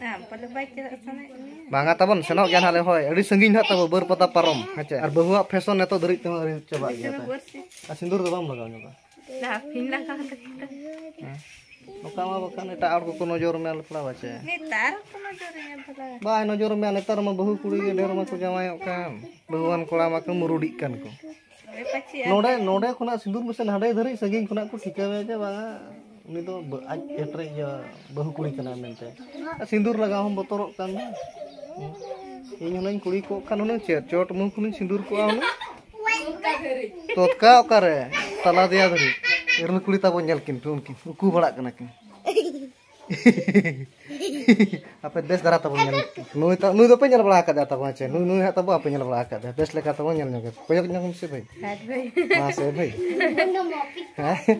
ᱟᱢ ᱯᱟᱞᱮ ᱵᱟᱭ ᱪᱟᱞᱟᱜ ᱥᱟᱱᱟᱭᱮᱫ ᱢᱮᱭᱟ? ᱵᱟᱝᱟ ᱛᱟᱵᱚᱱ, ᱥᱮᱱᱚᱜ ᱜᱮᱭᱟ ᱱᱟᱦᱟᱜ ᱞᱮ, ᱦᱳᱭ, ᱟᱹᱰᱤ ᱥᱟᱺᱜᱤᱧ ᱱᱟᱦᱟᱜ ᱛᱟᱵᱚ ᱵᱟᱹᱨᱯᱟᱫᱟ ᱯᱟᱨᱚᱢ, ᱦᱮᱸ ᱪᱮ? ᱟᱨ ᱵᱟᱹᱦᱩᱣᱟᱜ ᱯᱷᱮᱥᱚᱱ ᱱᱤᱛᱚᱜ ᱫᱷᱟᱹᱨᱤᱡ ᱛᱮᱦᱚᱸ ᱟᱹᱣᱨᱤ ᱪᱟᱵᱟᱜ ᱜᱮᱭᱟ᱾ ᱥᱮᱱᱚᱜ ᱵᱟᱹᱨᱥᱤ᱾ ᱟᱨ ᱥᱤᱸᱫᱩᱨ ᱫᱚ ᱵᱟᱢ ᱞᱟᱜᱟᱣ ᱧᱚᱜᱟ? ᱫᱟᱯᱷᱤᱱ ᱞᱟᱜᱟᱣ ᱞᱟᱹᱜᱤᱫ ᱛᱮ᱾ ᱦᱮᱸ? ᱱᱚᱝᱠᱟ ᱢᱟ ᱵᱟᱠᱷᱟᱱ ᱮᱴᱟᱜ ᱦᱚᱲ ᱠᱚᱠᱚ ᱱᱚᱡᱚᱨ ᱢᱮᱭᱟ ᱞᱮᱯᱲᱟ ᱵᱟᱪᱮ᱾ ᱱᱮᱛᱟᱨ ᱠᱚ ᱱᱚᱡᱚᱨ ᱢᱮᱭᱟ ᱵᱷᱟᱞᱟ᱾ ᱵᱟᱭ ᱱᱚᱡᱚᱨ ᱢᱮᱭᱟ, ᱱᱮᱛᱟᱨ ᱢᱟ ᱵᱟᱹᱦᱩ ᱠᱩᱲᱤ ᱜᱮ ᱰᱷᱮᱨ ᱢᱟᱠᱚ ᱡᱟᱶᱟᱭᱚᱜ ᱠᱟᱱ, ᱵᱟᱹᱦᱩᱣᱟᱱ ᱠᱚᱲᱟ ᱢᱟᱠᱚ ᱢᱩᱨᱩᱰᱤᱜ ᱠᱟᱱ ᱠᱚ᱾ ᱳᱭ ᱯᱟᱪᱷᱤ ᱟᱨ ᱱᱚᱰᱮ, ᱱᱚᱰᱮ ᱠᱷᱚᱱᱟᱜ ᱥᱤᱸᱫᱩᱨ ᱢᱮᱥᱮ ᱦᱟᱸᱰᱮ ᱫᱷᱟᱹᱨᱤᱡ ᱥᱟᱺᱜᱤᱧ ᱠᱷᱚᱱᱟᱜ ᱠᱚ ᱴᱷᱤᱠᱟᱹᱣᱮᱭᱟ ᱡᱮ ᱵᱟᱝᱟ, ᱩᱱᱤ ᱫᱚ ᱵᱟ-, ᱟᱡ ᱯᱮᱴ ᱨᱮ ᱤᱭᱟᱹ ᱵᱟᱹᱦᱩ ᱠᱩᱲᱤ ᱠᱟᱱᱟᱭ ᱢᱮᱱᱛᱮ᱾ ᱟᱨ ᱥᱤᱸᱫᱩᱨ ᱞᱟᱜᱟᱣ ᱦᱚᱸᱢ ᱵᱚᱛᱚᱨᱚᱜ ᱠᱟᱱ ᱫᱚ᱾ ᱦᱮᱸ? ᱤᱧ ᱦᱩᱱᱟᱹᱧ ᱠᱩᱲᱤ ᱠᱚᱜ ᱠᱷᱟᱱ ᱦᱩᱱᱟᱹᱝ ᱪᱮᱫ ᱪᱚᱴ ᱢᱩ ᱠᱷᱚᱱᱤᱧ ᱥᱤᱸᱫᱩᱨ ᱠᱚᱜᱼᱟ ᱦᱩᱱᱟᱹᱝ᱾ ᱛᱚᱛᱠᱟ ᱚᱠᱟᱨᱮ? ᱛᱟᱞᱟ ᱫᱮᱭᱟ ᱫᱷᱟᱹᱨᱤᱡ᱾ ᱮᱨᱮᱞ ᱠᱩᱲᱤ ᱛᱟᱵᱚ ᱧᱮᱞ ᱠᱤᱱ ᱯᱮ, ᱩᱱᱠᱤᱱ ᱩᱠᱩ ᱵᱟᱲᱟᱜ ᱠᱟᱱᱟ ᱠᱤᱱ᱾ ᱟᱯᱮ ᱵᱮᱥ ᱫᱷᱟᱨᱟ ᱛᱟᱵᱚᱱ ᱧᱮᱞ᱾ ᱱᱩᱭ ᱛᱚ, ᱱᱩᱭ ᱫᱚᱯᱮ ᱧᱮᱞ ᱵᱟᱲᱟ ᱟᱠᱟᱫᱮᱭᱟ ᱛᱟᱵᱚᱱ ᱪᱮ? ᱱᱩᱭ, ᱱᱩᱭ ᱦᱟᱸᱜ ᱛᱟᱵᱚ ᱵᱟᱯᱮ ᱧᱮᱞ ᱵᱟᱲᱟ ᱟᱠᱟᱫᱮᱭᱟ᱾ ᱵᱮᱥ ᱞᱮᱠᱟ ᱛᱟᱵᱚᱱ ᱧᱮᱞ ᱧᱚᱜ ᱠᱮᱫ᱾ ᱠᱚᱭᱚᱜ ᱧᱚᱜ ᱢᱮᱥᱮ ᱵᱷᱟᱹᱭ᱾ ᱦᱮᱸ ᱵᱷᱟᱹᱭ᱾ ᱢᱟᱥᱮ ᱵᱷᱟᱹᱭ᱾ ᱦᱮᱸ?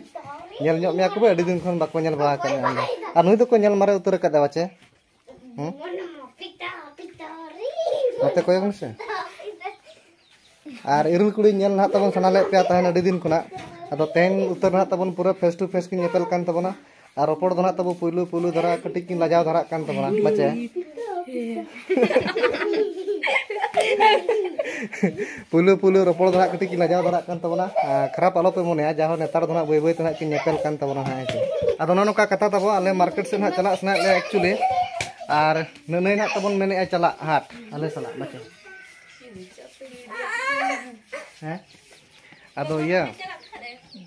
ᱧᱮᱞ ᱧᱚᱜ ᱢᱮᱭᱟ ᱠᱚ ᱵᱷᱟᱹᱭ, ᱟᱹᱰᱤ ᱫᱤᱱ ᱠᱷᱚᱱ ᱵᱟᱠᱚ ᱧᱮᱞ ᱵᱟᱲᱟ ᱟᱠᱟᱫ ᱢᱮᱭᱟ ᱟᱢ ᱫᱚ᱾ ᱟᱨ ᱱᱩᱭ ᱫᱚᱠᱚ ᱧᱮᱞ ᱢᱟᱨᱮ ᱩᱛᱟᱹᱨ ᱟᱠᱟᱫᱮᱭᱟ ᱵᱟᱪᱮ? ᱦᱮᱸ? ᱱᱚᱛᱮ ᱠᱚᱭᱚᱜ ᱢᱮᱥᱮ᱾ ᱟᱨ ᱤᱨᱤᱞ ᱠᱩᱲᱤ ᱧᱮᱞ ᱱᱟᱦᱟᱜ ᱛᱟᱵᱚᱱ ᱥᱟᱱᱟ ᱞᱮᱫ ᱯᱮᱭᱟ ᱛᱟᱦᱮᱱ ᱟᱹᱰᱤ ᱫᱤᱱ ᱠᱷᱚᱱᱟᱜ᱾ ᱟᱫᱚ ᱛᱮᱦᱮᱧ ᱩᱛᱟᱹᱨ ᱱᱟᱦᱟᱜ ᱛᱟᱵᱚᱱ ᱯᱩᱨᱟᱹ face to face ᱠᱤᱱ ᱧᱮᱯᱮᱞ ᱠᱟᱱ ᱛᱟᱵᱚᱱᱟ᱾ ᱟᱨ ᱨᱚᱯᱚᱲ ᱫᱚ ᱱᱟᱦᱟᱜ ᱛᱟᱵᱚ ᱯᱩᱭᱞᱩ ᱯᱩᱭᱞᱩ ᱫᱷᱟᱨᱟ ᱠᱟᱹᱴᱤᱡ ᱠᱤᱱ ᱞᱟᱡᱟᱣ ᱫᱷᱟᱨᱟᱜ ᱠᱟᱱ ᱛᱟᱵᱚᱱᱟ, ᱵᱟᱪᱮ? ᱯᱩᱭᱞᱩ ᱯᱩᱭᱞᱩ ᱨᱚᱯᱚᱲ ᱫᱚ ᱱᱟᱦᱟᱜ ᱠᱟᱹᱴᱤᱡ ᱠᱤᱱ ᱞᱟᱡᱟᱣ ᱫᱷᱟᱨᱟᱜ ᱠᱟᱱ ᱛᱟᱵᱚᱱᱟ᱾ ᱟᱨ ᱠᱷᱟᱨᱟᱯ ᱟᱞᱚᱯᱮ ᱢᱚᱱᱮᱭᱟ, ᱡᱟᱦᱟᱸ ᱱᱮᱛᱟᱨ ᱫᱚ ᱱᱟᱦᱟᱜ ᱵᱟᱹᱭ ᱵᱟᱹᱭ ᱛᱮ ᱱᱟᱦᱟᱜ ᱠᱤᱱ ᱧᱮᱯᱮᱞ ᱠᱟᱱ ᱛᱟᱵᱚᱱᱟ ᱱᱟᱦᱟᱜ, ᱦᱮᱸ ᱪᱮ? ᱟᱫᱚ ᱱᱚᱜᱼᱚ ᱱᱚᱝᱠᱟ ᱠᱟᱛᱷᱟ ᱛᱟᱵᱚ, ᱟᱞᱮ market ᱥᱮᱫ ᱱᱟᱦᱟᱜ ᱪᱟᱞᱟᱜ ᱥᱟᱱᱟᱭᱮᱫ ᱞᱮᱭᱟ actually᱾ ᱟᱨ ᱱᱟᱹᱱᱟᱹᱭ ᱱᱟᱦᱟᱜ ᱛᱟᱵᱚᱱ ᱢᱮᱱᱮᱫᱼᱟ ᱪᱟᱞᱟᱜ ᱦᱟᱴ ᱟᱞᱮ ᱥᱟᱞᱟᱜ, ᱵᱟᱪᱮ? ᱦᱮᱸ? ᱟᱫᱚ ᱤᱭᱟᱹ,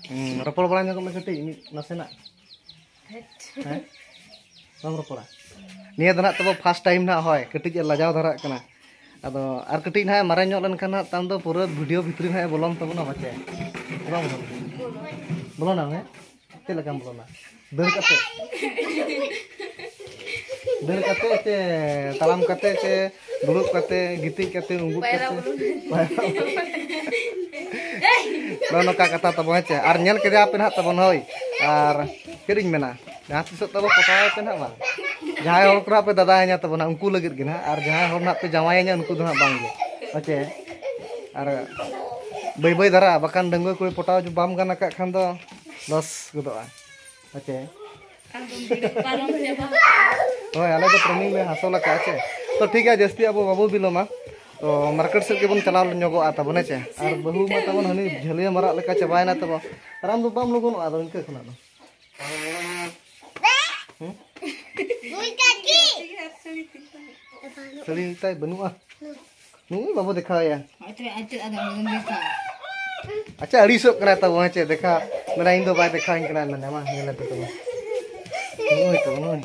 ᱦᱩᱸ, ᱨᱚᱯᱚᱲ ᱵᱟᱲᱟ ᱧᱚᱜᱚᱜ ᱢᱮ ᱠᱟᱹᱴᱤᱡ ᱢᱤᱫ ᱱᱟᱥᱮᱱᱟᱜ᱾ ᱦᱮᱸ? ᱵᱟᱢ ᱨᱚᱯᱚᱲᱟ? ᱱᱤᱭᱟᱹ ᱫᱚ ᱱᱟᱜ ᱛᱟᱵᱚ first time ᱱᱟᱜ, ᱦᱳᱭ, ᱠᱟᱹᱴᱤᱡ ᱮ ᱞᱟᱡᱟᱣ ᱫᱷᱟᱨᱟᱜ ᱠᱟᱱᱟ᱾ ᱟᱫᱚ ᱟᱨ ᱠᱟᱹᱴᱤᱡ ᱱᱟᱜ ᱮ ᱢᱟᱨᱟᱝ ᱧᱚᱜ ᱞᱮᱱᱠᱷᱟᱱ ᱱᱟᱜ ᱛᱟᱭᱚᱢ ᱫᱚ ᱯᱩᱨᱟᱹ video ᱵᱷᱤᱛᱨᱤ ᱱᱟᱜ ᱮ ᱵᱚᱞᱚᱱ ᱛᱟᱵᱚᱱᱟ, ᱵᱟᱪᱮ? ᱵᱟᱝ ᱵᱚᱞᱚᱱᱟ? ᱵᱚᱞᱚᱱᱟ ᱢᱮ? ᱪᱮᱫ ᱞᱮᱠᱟᱢ ᱵᱚᱞᱚᱱᱟ? ᱫᱟᱹᱲ ᱠᱟᱛᱮ? ᱫᱟᱹᱲ ᱠᱟᱛᱮ ᱪᱮ ᱛᱟᱲᱟᱢ ᱠᱟᱛᱮ ᱪᱮ ᱫᱩᱲᱩᱵ ᱠᱟᱛᱮ, ᱜᱤᱛᱤᱡ ᱠᱟᱛᱮ, ᱩᱸᱜᱩᱫ ᱯᱟᱭᱨᱟ ᱠᱟᱛᱮ? ᱵᱚᱞᱚᱱ᱾ ᱯᱟᱭᱨᱟ ᱵᱚᱞᱚᱱ᱾ ᱱᱚᱜᱼᱚ ᱱᱚᱝᱠᱟ ᱠᱟᱛᱷᱟ ᱛᱟᱵᱚ, ᱦᱮᱸ ᱪᱮ? ᱟᱨ ᱧᱮᱞ ᱠᱮᱫᱮᱭᱟ ᱯᱮ ᱱᱟᱦᱟᱜ ᱛᱟᱵᱚᱱ, ᱦᱳᱭ᱾ ᱟᱨ ᱪᱮᱫ ᱤᱧ ᱢᱮᱱᱟ, ᱡᱟᱦᱟᱸ ᱛᱤᱥᱚᱜ ᱛᱟᱵᱚ ᱯᱚᱴᱟᱣ ᱯᱮ ᱱᱟᱦᱟᱜ ᱵᱟᱝ᱾ ᱡᱟᱦᱟᱸᱭ ᱦᱚᱲ ᱠᱚ ᱱᱟᱦᱟᱜ ᱯᱮ ᱫᱟᱫᱟᱭᱟ ᱛᱟᱵᱚᱱᱟ, ᱩᱱᱠᱩ ᱞᱟᱹᱜᱤᱫ ᱜᱮ ᱱᱟᱦᱟᱜ, ᱟᱨ ᱡᱟᱦᱟᱸᱭ ᱦᱚᱲ ᱱᱟᱦᱟᱜ ᱯᱮ ᱡᱟᱶᱟᱭᱟ, ᱩᱱᱠᱩ ᱫᱚ ᱱᱟᱦᱟᱜ ᱵᱟᱝ ᱜᱮ᱾ ᱦᱮᱸ ᱪᱮ? ᱟᱨ ᱵᱟᱹᱭ ᱵᱟᱹᱭ ᱫᱷᱟᱨᱟ, ᱵᱟᱠᱷᱟᱱ ᱰᱟᱺᱜᱩᱣᱟᱹ ᱠᱩᱲᱤ ᱯᱚᱴᱟᱣ ᱵᱟᱢ ᱜᱟᱱ ᱟᱠᱟᱫ ᱠᱷᱟᱱ ᱫᱚ ᱞᱚᱥ ᱜᱚᱫᱚᱜᱼᱟ᱾ ᱦᱮᱸ ᱪᱮ? ᱟᱫᱚ ᱵᱤᱰᱟᱹᱣ ᱯᱟᱨᱚᱢ ᱪᱟᱵᱟ᱾ ᱦᱳᱭ, ᱟᱞᱮ ᱫᱚ ᱴᱨᱮᱱᱤᱝ ᱞᱮ ᱦᱟᱥᱚᱞ ᱟᱠᱟᱫᱼᱟ ᱪᱮ᱾ ᱛᱚ ᱴᱷᱤᱠ ᱜᱮᱭᱟ, ᱡᱟᱹᱥᱛᱤ ᱟᱵᱚ ᱵᱟᱵᱚ ᱵᱤᱞᱚᱢᱟ᱾ ᱛᱚ ᱢᱟᱨᱠᱮᱴ ᱥᱮᱫ ᱜᱮᱵᱚᱱ ᱪᱟᱞᱟᱣ ᱧᱚᱜᱚᱜᱼᱟ ᱛᱟᱵᱚᱱ, ᱦᱮᱸ ᱪᱮ? ᱟᱨ ᱵᱟᱹᱦᱩ ᱢᱟ ᱛᱟᱵᱚᱱ ᱦᱟᱹᱱᱤ ᱡᱷᱟᱹᱞᱭᱟᱹ ᱢᱟᱨᱟᱜ ᱞᱮᱠᱟ ᱪᱟᱵᱟᱭᱮᱱᱟ ᱛᱟᱵᱚᱱ᱾ ᱟᱨ ᱟᱢ ᱫᱚ ᱵᱟᱢ ᱞᱚᱜᱚᱱᱚᱜᱼᱟ ᱟᱫᱚ ᱤᱱᱠᱟᱹ ᱠᱷᱚᱱᱟᱜ ᱫᱚ᱾ ᱦᱩᱸ? ᱥᱟᱹᱲᱤ ᱛᱟᱭ ᱵᱟᱹᱱᱩᱜᱼᱟ᱾ ᱱᱩᱭ ᱵᱟᱵᱚ ᱫᱮᱠᱷᱟᱣᱮᱭᱟ᱾ ᱟᱪᱪᱷᱟ, ᱟᱹᱲᱤᱥᱚᱜ ᱠᱟᱱᱟᱭ ᱛᱟᱵᱚ, ᱦᱮᱸ ᱪᱮ? ᱫᱮᱠᱷᱟ, ᱢᱮᱱᱟ, ᱤᱧ ᱫᱚ ᱵᱟᱭ ᱫᱮᱠᱷᱟᱣᱤᱧ ᱠᱟᱱᱟ, ᱢᱮᱱᱟ, ᱢᱟ, ᱧᱮᱞ ᱟᱯᱮ ᱛᱚᱵᱮ᱾ ᱱᱩᱭ ᱛᱚ, ᱱᱩᱭ᱾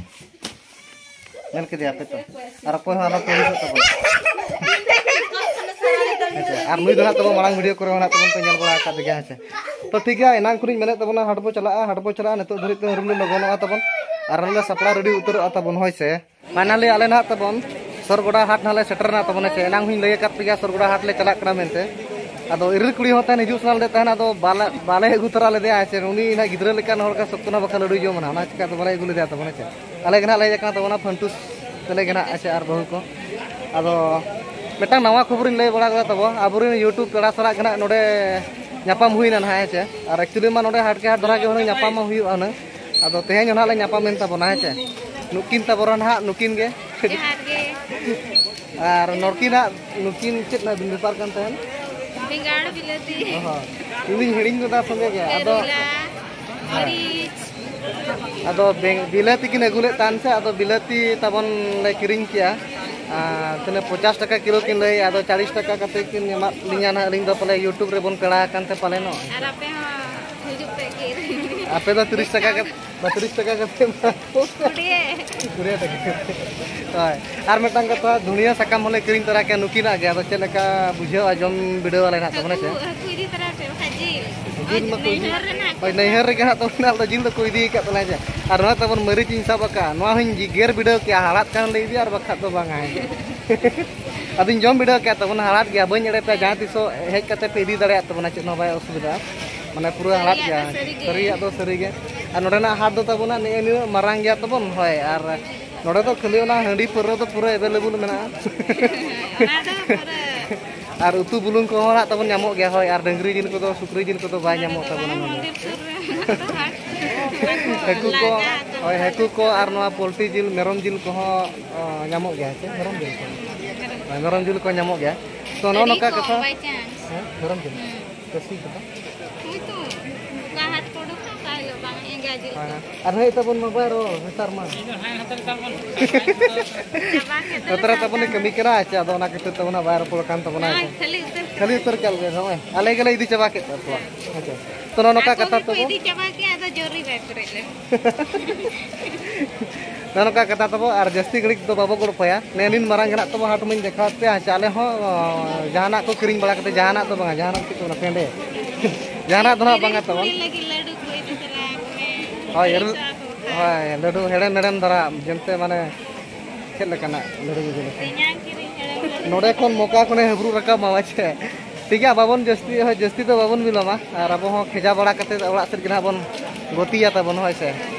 ᱧᱮᱞ ᱠᱮᱫᱮᱭᱟ ᱯᱮ ᱛᱚ? ᱟᱨ ᱚᱠᱚᱭ ᱦᱚᱸ ᱟᱞᱚ ᱯᱮ ᱟᱹᱲᱤᱥᱚᱜ ᱛᱟᱵᱚᱱᱟ᱾ ᱦᱮᱸ ᱪᱮ? ᱟᱨ ᱱᱩᱭ ᱫᱚ ᱦᱟᱸᱜ ᱛᱟᱵᱚ ᱢᱟᱲᱟᱝ ᱵᱷᱤᱰᱤᱭᱳ ᱠᱚᱨᱮ ᱦᱚᱸ ᱦᱟᱸᱜ ᱛᱟᱵᱚᱱ ᱯᱮ ᱧᱮᱞ ᱵᱟᱲᱟ ᱟᱠᱟᱫ ᱜᱮᱭᱟ, ᱦᱮᱸ ᱪᱮ? ᱛᱚ ᱴᱷᱤᱠ ᱜᱮᱭᱟ, ᱮᱱᱟᱝ ᱠᱷᱚᱱᱤᱧ ᱢᱮᱱᱮᱫ ᱛᱟᱵᱚᱱᱟ, ᱦᱟᱴ ᱵᱚ ᱪᱟᱞᱟᱜᱼᱟ, ᱦᱟᱴ ᱵᱚ ᱪᱟᱞᱟᱜᱼᱟ, ᱱᱤᱛᱚᱜ ᱫᱷᱟᱹᱨᱤᱡ ᱛᱮ ᱨᱩᱢ ᱞᱮ ᱞᱚᱜᱚᱱᱚᱜᱼᱟ ᱛᱟᱵᱚᱱ᱾ ᱟᱨ ᱟᱞᱮ ᱞᱮ ᱥᱟᱯᱲᱟᱣ ᱨᱮᱰᱤ ᱩᱛᱟᱹᱨᱚᱜᱼᱟ ᱛᱟᱵᱚᱱ, ᱦᱳᱭ ᱥᱮ᱾ ᱯᱷᱟᱭᱱᱟᱞᱤ ᱟᱞᱮ ᱱᱟᱦᱟᱜ ᱛᱟᱵᱚᱱ ᱥᱚᱨᱜᱚᱰᱟ ᱦᱟᱴ ᱱᱟᱦᱟᱜ ᱞᱮ ᱥᱮᱴᱮᱨ ᱮᱱᱟ ᱛᱟᱵᱚᱱ, ᱦᱮᱸ ᱪᱮ? ᱮᱱᱟᱝ ᱦᱚᱸᱧ ᱞᱟᱹᱭ ᱟᱠᱟᱫ ᱯᱮ ᱜᱮᱭᱟ ᱥᱚᱨᱜᱚᱰᱟ ᱦᱟᱴ ᱞᱮ ᱪᱟᱞᱟᱜ ᱠᱟᱱᱟ ᱢᱮᱱᱛᱮ᱾ ᱟᱫᱚ ᱤᱨᱤᱞ ᱠᱩᱲᱤ ᱦᱚᱸ ᱛᱟᱦᱮᱱ ᱦᱤᱡᱩᱜ ᱥᱟᱱᱟ ᱞᱮᱫᱮ ᱛᱟᱦᱮᱱ, ᱟᱫᱚ ᱵᱟᱞᱮ, ᱵᱟᱞᱮ ᱟᱹᱜᱩ ᱛᱚᱨᱟ ᱞᱮᱫᱮᱭᱟ, ᱦᱮᱸ ᱪᱮ? ᱩᱱᱤ ᱱᱟᱦᱟᱜ ᱜᱤᱫᱽᱨᱟᱹ ᱞᱮᱠᱟᱱ ᱦᱚᱲ ᱠᱟᱱ, ᱥᱚᱠᱛᱚ ᱱᱟᱦᱟᱜ ᱵᱟᱠᱷᱟᱱ ᱞᱟᱹᱰᱩᱭ ᱡᱚᱢᱟ ᱱᱟᱦᱟᱜ, ᱚᱱᱟ ᱪᱤᱠᱟᱹ ᱟᱫᱚ ᱵᱟᱞᱮ ᱟᱹᱜᱩ ᱞᱮᱫᱮᱭᱟ ᱛᱟᱵᱚᱱ, ᱦᱮᱸ ᱪᱮ? ᱟᱞᱮ ᱜᱮ ᱱᱟᱦᱟᱜ ᱞᱟᱹᱭ ᱟᱠᱟᱱᱟ ᱛᱟᱵᱚᱱᱟ ᱯᱷᱟᱹᱱᱴᱩᱥ ᱛᱟᱞᱮ ᱜᱮ ᱱᱟᱦᱟᱜ, ᱦᱮᱸ ᱪᱮ? ᱟᱨ ᱵᱟᱹᱦᱩ ᱠᱚ᱾ ᱟᱫᱚ ᱢᱤᱫᱴᱟᱝ ᱱᱟᱣᱟ ᱠᱷᱚᱵᱚᱨᱤᱧ ᱞᱟᱹᱭ ᱵᱟᱲᱟ ᱠᱮᱫᱟ ᱛᱟᱵᱚ, ᱟᱵᱚᱨᱮᱱ YouTube ᱯᱮᱲᱟ ᱥᱟᱞᱟᱜ ᱜᱮ ᱱᱟᱦᱟᱜ ᱱᱚᱰᱮ ᱧᱟᱯᱟᱢ ᱦᱩᱭᱱᱟ ᱱᱟᱦᱟᱜ, ᱦᱮᱸ ᱪᱮ? ᱟᱨ actually ᱢᱟ ᱱᱚᱰᱮ ᱦᱟᱴ ᱠᱮ ᱦᱟᱴ ᱫᱷᱟᱨᱟ ᱜᱮ ᱦᱩᱱᱟᱹᱝ ᱧᱟᱯᱟᱢ ᱢᱟ ᱦᱩᱭᱩᱜᱼᱟ ᱦᱩᱱᱟᱹᱝ᱾ ᱟᱫᱚ ᱛᱮᱦᱮᱧ ᱦᱚᱸ ᱱᱟᱦᱟᱜ ᱞᱮ ᱧᱟᱯᱟᱢᱮᱱ ᱛᱟᱵᱚᱱᱟ, ᱦᱮᱸ ᱪᱮ? ᱱᱩᱠᱤᱱ ᱛᱟᱵᱚᱱᱟ ᱱᱟᱦᱟᱜ, ᱱᱩᱠᱤᱱ ᱜᱮ᱾ ᱡᱚᱦᱟᱨ ᱜᱮ᱾ ᱟᱨ ᱱᱚᱨᱠᱤᱱᱟᱜ, ᱱᱩᱠᱤᱱ ᱪᱮᱫ ᱱᱟᱜ ᱵᱤᱱ ᱵᱮᱯᱟᱨ ᱠᱟᱱ ᱛᱟᱦᱮᱱ? ᱵᱮᱸᱜᱟᱲ ᱵᱤᱞᱟᱹᱛᱤ᱾ ᱚ ᱦᱚᱸ᱾ ᱤᱧ ᱫᱩᱧ ᱦᱤᱲᱤᱧ ᱜᱚᱫᱟ ᱥᱚᱸᱜᱮ ᱜᱮ᱾ ᱟᱫᱚ ᱠᱟᱹᱨᱤᱞᱟ, ᱢᱟᱹᱨᱤᱪ᱾ ᱟᱫᱚ ᱵᱮᱝ-, ᱵᱤᱞᱟᱹᱛᱤ ᱠᱤᱱ ᱟᱹᱜᱩ ᱞᱮᱫ ᱛᱟᱦᱮᱱ ᱥᱮ, ᱟᱫᱚ ᱵᱤᱞᱟᱹᱛᱤ ᱛᱟᱵᱚᱱ ᱞᱮ ᱠᱤᱨᱤᱧ ᱠᱮᱜᱼᱟ᱾ ᱟᱨ ᱛᱤᱱᱟᱹᱜ ᱯᱚᱪᱟᱥ ᱴᱟᱠᱟ ᱠᱤᱞᱳ ᱠᱤᱱ ᱞᱟᱹᱭ, ᱟᱫᱚ ᱪᱟᱞᱤᱥ ᱴᱟᱠᱟ ᱠᱟᱛᱮ ᱠᱤᱱ ᱮᱢᱟᱫ ᱞᱤᱧᱟ ᱱᱟᱦᱟᱜ᱾ ᱟᱹᱞᱤᱧ ᱫᱚ ᱯᱟᱞᱮ YouTube ᱨᱮᱵᱚᱱ ᱯᱮᱲᱟ ᱟᱠᱟᱱ ᱛᱮ ᱯᱟᱞᱮᱱᱚᱜ᱾ ᱟᱨ ᱟᱯᱮ ᱦᱚᱸ ᱦᱤᱡᱩᱜ ᱯᱮ ᱠᱤᱨᱤᱧ᱾ ᱟᱯᱮ ᱫᱚ ᱛᱤᱨᱤᱥ ᱴᱟᱠᱟ ᱠᱟᱛᱮ, ᱵᱟ, ᱛᱤᱨᱤᱥ ᱴᱟᱠᱟ ᱠᱟᱛᱮ ᱮᱢᱟ ᱠᱚ᱾ ᱠᱩᱲᱤ᱾ ᱠᱩᱲᱤ ᱴᱟᱠᱟ᱾ ᱦᱳᱭ᱾ ᱟᱨ ᱢᱤᱫᱴᱟᱝ ᱠᱟᱛᱷᱟ, ᱫᱷᱩᱱᱤᱭᱟᱹ ᱥᱟᱠᱟᱢ ᱦᱚᱸᱞᱮ ᱠᱤᱨᱤᱧ ᱛᱚᱨᱟ ᱠᱮᱭᱟ ᱱᱩᱠᱤᱱᱟᱜ ᱜᱮ᱾ ᱟᱫᱚ ᱪᱮᱫ ᱞᱮᱠᱟ ᱵᱩᱡᱷᱟᱹᱣᱟ, ᱡᱚᱢ ᱵᱤᱰᱟᱹᱣ ᱟᱞᱮ ᱱᱟᱦᱟᱜ ᱛᱟᱵᱚᱱ, ᱦᱮᱸ ᱥᱮ? ᱦᱟᱹᱠᱩ, ᱦᱟᱹᱠᱩ ᱤᱫᱤ ᱛᱚᱨᱟ ᱯᱮ, ᱵᱟᱠᱷᱟᱡ ᱡᱤᱞ᱾ ᱡᱤᱞ ᱢᱟ ᱠᱚ ᱤᱫᱤ, ᱱᱟᱹᱭᱦᱟᱹᱨ ᱨᱮ ᱱᱟᱦᱟᱜ ᱠᱚ᱾ ᱦᱳᱭ, ᱱᱟᱹᱭᱦᱟᱹᱨ ᱨᱮᱜᱮ ᱱᱟᱦᱟᱜ ᱛᱟᱵᱚᱱ ᱟᱞᱮ ᱫᱚ ᱡᱤᱞ ᱫᱚᱠᱚ ᱤᱫᱤ ᱟᱠᱟᱫ ᱛᱟᱞᱮᱭᱟ ᱡᱮ᱾ ᱟᱨ ᱱᱚᱣᱟ ᱛᱟᱵᱚᱱ ᱢᱟᱹᱨᱤᱪ ᱤᱧ ᱥᱟᱵ ᱟᱠᱟᱫᱼᱟ, ᱱᱚᱣᱟ ᱦᱚᱸᱧ ᱜᱮᱨ ᱵᱤᱰᱟᱹᱣ ᱠᱮᱜᱼᱟ, ᱦᱟᱲᱦᱟᱫ ᱠᱟᱱ ᱞᱮ ᱤᱫᱤᱭᱟ ᱟᱨ ᱵᱟᱠᱷᱟᱡ ᱫᱚ ᱵᱟᱝᱟ᱾ ᱟᱫᱚᱧ ᱡᱚᱢ ᱵᱤᱰᱟᱹᱣ ᱠᱮᱜᱼᱟ, ᱛᱟᱵᱚᱱ ᱦᱟᱲᱦᱟᱫ ᱜᱮᱭᱟ, ᱵᱟᱹᱧ ᱮᱲᱮ ᱯᱮᱭᱟ, ᱡᱟᱦᱟᱸ ᱛᱤᱥᱚᱜ ᱦᱮᱡ ᱠᱟᱛᱮ ᱯᱮ ᱤᱫᱤ ᱫᱟᱲᱮᱭᱟᱜ ᱛᱟᱵᱚᱱᱟ, ᱪᱮᱫ ᱦᱚᱸ ᱵᱟᱭ ᱚᱥᱩᱵᱤᱫᱷᱟᱜᱼᱟ᱾ ᱢᱟᱱᱮ ᱯᱩᱨᱟᱹ ᱦᱟᱲᱦᱟᱫ ᱥᱟᱹᱨᱤᱭᱟᱜ ᱜᱮᱭᱟ, ᱫᱚ ᱥᱟᱹᱨᱤ ᱜᱮ᱾ ᱥᱟᱹᱨᱤᱭᱟᱜ ᱫᱚ ᱥᱟᱹᱨᱤ ᱜᱮ᱾ ᱟᱨ ᱱᱚᱰᱮᱱᱟᱜ ᱦᱟᱴ ᱫᱚ ᱛᱟᱵᱚᱱᱟ ᱱᱮᱜᱼᱮ ᱱᱤᱱᱟᱹᱜ ᱢᱟᱨᱟᱝ ᱜᱮᱭᱟ ᱛᱟᱵᱚᱱ, ᱦᱳᱭ, ᱟᱨ ᱱᱚᱰᱮ ᱫᱚ ᱠᱷᱟᱹᱞᱤ ᱚᱱᱟ ᱦᱟᱺᱰᱤ ᱯᱟᱹᱣᱨᱟᱹ ᱫᱚ ᱯᱩᱨᱟᱹ available ᱢᱮᱱᱟᱜᱼᱟ᱾ ᱚᱱᱟ ᱫᱚ ᱯᱩᱨᱟᱹ ᱟᱨ ᱩᱛᱩ ᱵᱩᱞᱩᱝ ᱠᱚᱦᱚᱸ ᱦᱟᱸᱜ ᱛᱟᱵᱚᱱ ᱧᱟᱢᱚᱜ ᱜᱮᱭᱟ᱾ ᱦᱳᱭ, ᱟᱨ ᱰᱟᱹᱝᱨᱤ ᱡᱤᱞ ᱠᱚᱫᱚ, ᱥᱩᱠᱨᱤ ᱡᱤᱞ ᱠᱚᱫᱚ ᱵᱟᱭ ᱧᱟᱢᱚᱜ ᱛᱟᱵᱚᱱᱟ ᱱᱚᱰᱮ᱾ ᱢᱚᱱᱫᱤᱨ ᱥᱩᱨ ᱨᱮ ᱢᱮᱱᱟᱜ ᱫᱚ ᱦᱟᱴ᱾ ᱦᱟᱹᱠᱩ ᱠᱚ, ᱞᱟᱜᱟ ᱦᱳᱭ, ᱦᱟᱹᱠᱩ ᱠᱚ ᱟᱨ ᱱᱚᱣᱟ ᱯᱳᱞᱴᱤ ᱡᱤᱞ, ᱢᱮᱨᱚᱢ ᱡᱤᱞ ᱠᱚᱦᱚᱸ ᱚ, ᱧᱟᱢᱚᱜ ᱜᱮᱭᱟ ᱥᱮ? ᱢᱮᱨᱚᱢ ᱡᱤᱞ ᱠᱚ, ᱦᱳᱭ, ᱢᱮᱨᱚᱢ ᱡᱤᱞ ᱠᱚ ᱧᱟᱢᱚᱜ ᱜᱮᱭᱟ᱾ ᱛᱚ, ᱱᱚᱜᱼᱚ ᱟᱹᱰᱤ ᱱᱚᱝᱠᱟ ᱠᱚᱢ, ᱠᱟᱛᱷᱟ᱾ By chance᱾ ᱦᱮᱸ, ᱢᱮᱨᱚᱢ ᱡᱤᱞ᱾ ᱦᱩᱸ᱾ ᱠᱟᱹᱥᱤ ᱠᱚ᱾ ᱦᱳᱭ ᱛᱚ, ᱚᱠᱟ ᱦᱟᱴ ᱠᱚ ᱩᱰᱩᱠᱟ, ᱚᱠᱟ ᱦᱤᱞᱳᱜ ᱵᱟᱝ, ᱮᱸᱜᱟ ᱡᱤᱞ ᱦᱮᱸ, ᱠᱚ᱾ ᱦᱮᱸ᱾ ᱟᱨ ᱦᱮᱡ ᱛᱟᱵᱚᱱ ᱢᱟ ᱵᱟᱭ ᱨᱚᱲ ᱱᱮᱛᱟᱨ ᱢᱟ᱾ ᱪᱟᱵᱟ ᱠᱮᱫ ᱫᱚᱞᱮ ᱱᱚᱛᱮ ᱨᱮ ᱛᱟᱵᱚᱱᱮ ᱥᱟᱶᱛᱟ ᱠᱟᱹᱢᱤ ᱦᱚᱲ᱾ ᱠᱟᱱᱟ, ᱟᱪᱪᱷᱟ, ᱟᱫᱚ ᱚᱱᱟ ᱠᱷᱟᱹᱛᱤᱨ ᱛᱮ ᱚᱱᱟ ᱵᱟᱭ ᱨᱚᱯᱚᱲ ᱠᱟᱱ ᱛᱟᱵᱚᱱᱟ᱾ ᱦᱳᱭ, ᱟᱪᱪᱷᱟ᱾ ᱠᱷᱟᱹᱞᱤ ᱩᱛᱟᱹᱨ ᱠᱷᱟᱹᱞᱤ ᱩᱛᱟᱹᱨ ᱪᱟᱞ ᱜᱮ, ᱱᱚᱜᱼᱚᱭ ᱟᱞᱮ ᱜᱮᱞᱮ ᱤᱫᱤ ᱪᱟᱵᱟ ᱠᱮᱫ ᱛᱟᱠᱚᱣᱟ᱾ ᱦᱮᱸ᱾ ᱟᱪᱪᱷᱟ᱾ ᱛᱚ, ᱱᱚᱜᱼᱚ ᱱᱚᱝᱠᱟ ᱟᱠᱚ ᱠᱟᱛᱷᱟ ᱜᱮᱠᱚ ᱛᱟᱵᱚ᱾ ᱤᱫᱤ ᱪᱟᱵᱟ ᱠᱮᱫᱟ, ᱟᱫᱚ ᱡᱳᱨ ᱨᱮ ᱵᱟᱭ ᱯᱮᱨᱮᱡ ᱞᱮᱱᱟ᱾ ᱱᱚᱜᱼᱚ ᱱᱚᱝᱠᱟ ᱠᱟᱛᱷᱟ ᱛᱟᱵᱚ, ᱟᱨ ᱡᱟᱹᱥᱛᱤ ᱜᱷᱟᱹᱲᱤᱡ ᱫᱚ ᱵᱟᱵᱚ ᱜᱚᱞᱯᱚᱭᱟ᱾ ᱱᱮ ᱱᱤᱱ ᱢᱟᱨᱟᱝ ᱜᱮ ᱱᱟᱜ ᱛᱟᱵᱚ ᱦᱟᱴ ᱢᱟᱧ ᱫᱮᱠᱷᱟᱣᱟᱫ ᱯᱮᱭᱟ᱾ ᱟᱪᱪᱷᱟ, ᱟᱞᱮ ᱦᱚᱸ, ᱚ, ᱡᱟᱦᱟᱱᱟᱜ ᱠᱚ ᱠᱤᱨᱤᱧ ᱵᱟᱲᱟ ᱠᱟᱛᱮ, ᱡᱟᱦᱟᱱᱟᱜ ᱫᱚ ᱵᱟᱝᱟ, ᱡᱟᱦᱟᱱᱟᱜ ᱪᱮᱫ ᱠᱚ ᱢᱮᱱᱟ, ᱯᱮᱸᱰᱮ᱾ ᱡᱟᱦᱟᱱᱟᱜ ᱫᱚ ᱱᱟᱜ ᱵᱟᱝᱟ ᱛᱟᱵᱚᱱ᱾ ᱠᱩᱲᱤ ᱞᱟᱹᱜᱤᱫ ᱞᱟᱹᱰᱩ ᱠᱚ ᱤᱫᱤ ᱛᱚᱨᱟ ᱟᱠᱚ ᱢᱮ᱾ ᱦᱳᱭ, ᱠᱩᱲᱤ ᱮᱨ-, ᱥᱟᱶ ᱠᱚ ᱠᱷᱟᱱ᱾ ᱦᱳᱭ, ᱞᱟᱹᱰᱩ ᱦᱮᱲᱮᱢ ᱦᱮᱲᱮᱢ ᱫᱷᱟᱨᱟ, ᱡᱮᱱᱛᱮ ᱢᱟᱱᱮ ᱪᱮᱫ ᱞᱮᱠᱟᱱᱟᱜ ᱞᱟᱹᱰᱩ ᱤᱫᱤ ᱞᱮᱠᱷᱟᱱ? ᱛᱮᱧᱟᱝ ᱠᱤᱨᱤᱧ ᱦᱮᱲᱮᱢ ᱞᱟᱹᱰᱩ᱾ ᱱᱚᱰᱮ ᱠᱷᱚᱱ ᱢᱚᱠᱟ ᱠᱷᱚᱱᱮ ᱦᱟᱹᱵᱨᱩ ᱨᱟᱠᱟᱵ ᱢᱟ, ᱵᱟᱪᱮ? ᱴᱷᱤᱠ ᱜᱮᱭᱟ, ᱵᱟᱵᱚᱱ ᱡᱟᱹᱥᱛᱤ, ᱦᱳᱭ, ᱡᱟᱹᱥᱛᱤ ᱫᱚ ᱵᱟᱵᱚᱱ ᱵᱤᱞᱚᱢᱟ, ᱟᱨ ᱟᱵᱚ ᱦᱚᱸ ᱠᱷᱮᱡᱟ ᱵᱟᱲᱟ ᱠᱟᱛᱮ ᱚᱲᱟᱜ ᱥᱮᱫ ᱜᱮ ᱱᱟᱦᱟᱜ ᱵᱚᱱ ᱜᱚᱛᱤᱭᱟ ᱛᱟᱵᱚᱱ, ᱦᱳᱭ ᱥᱮ?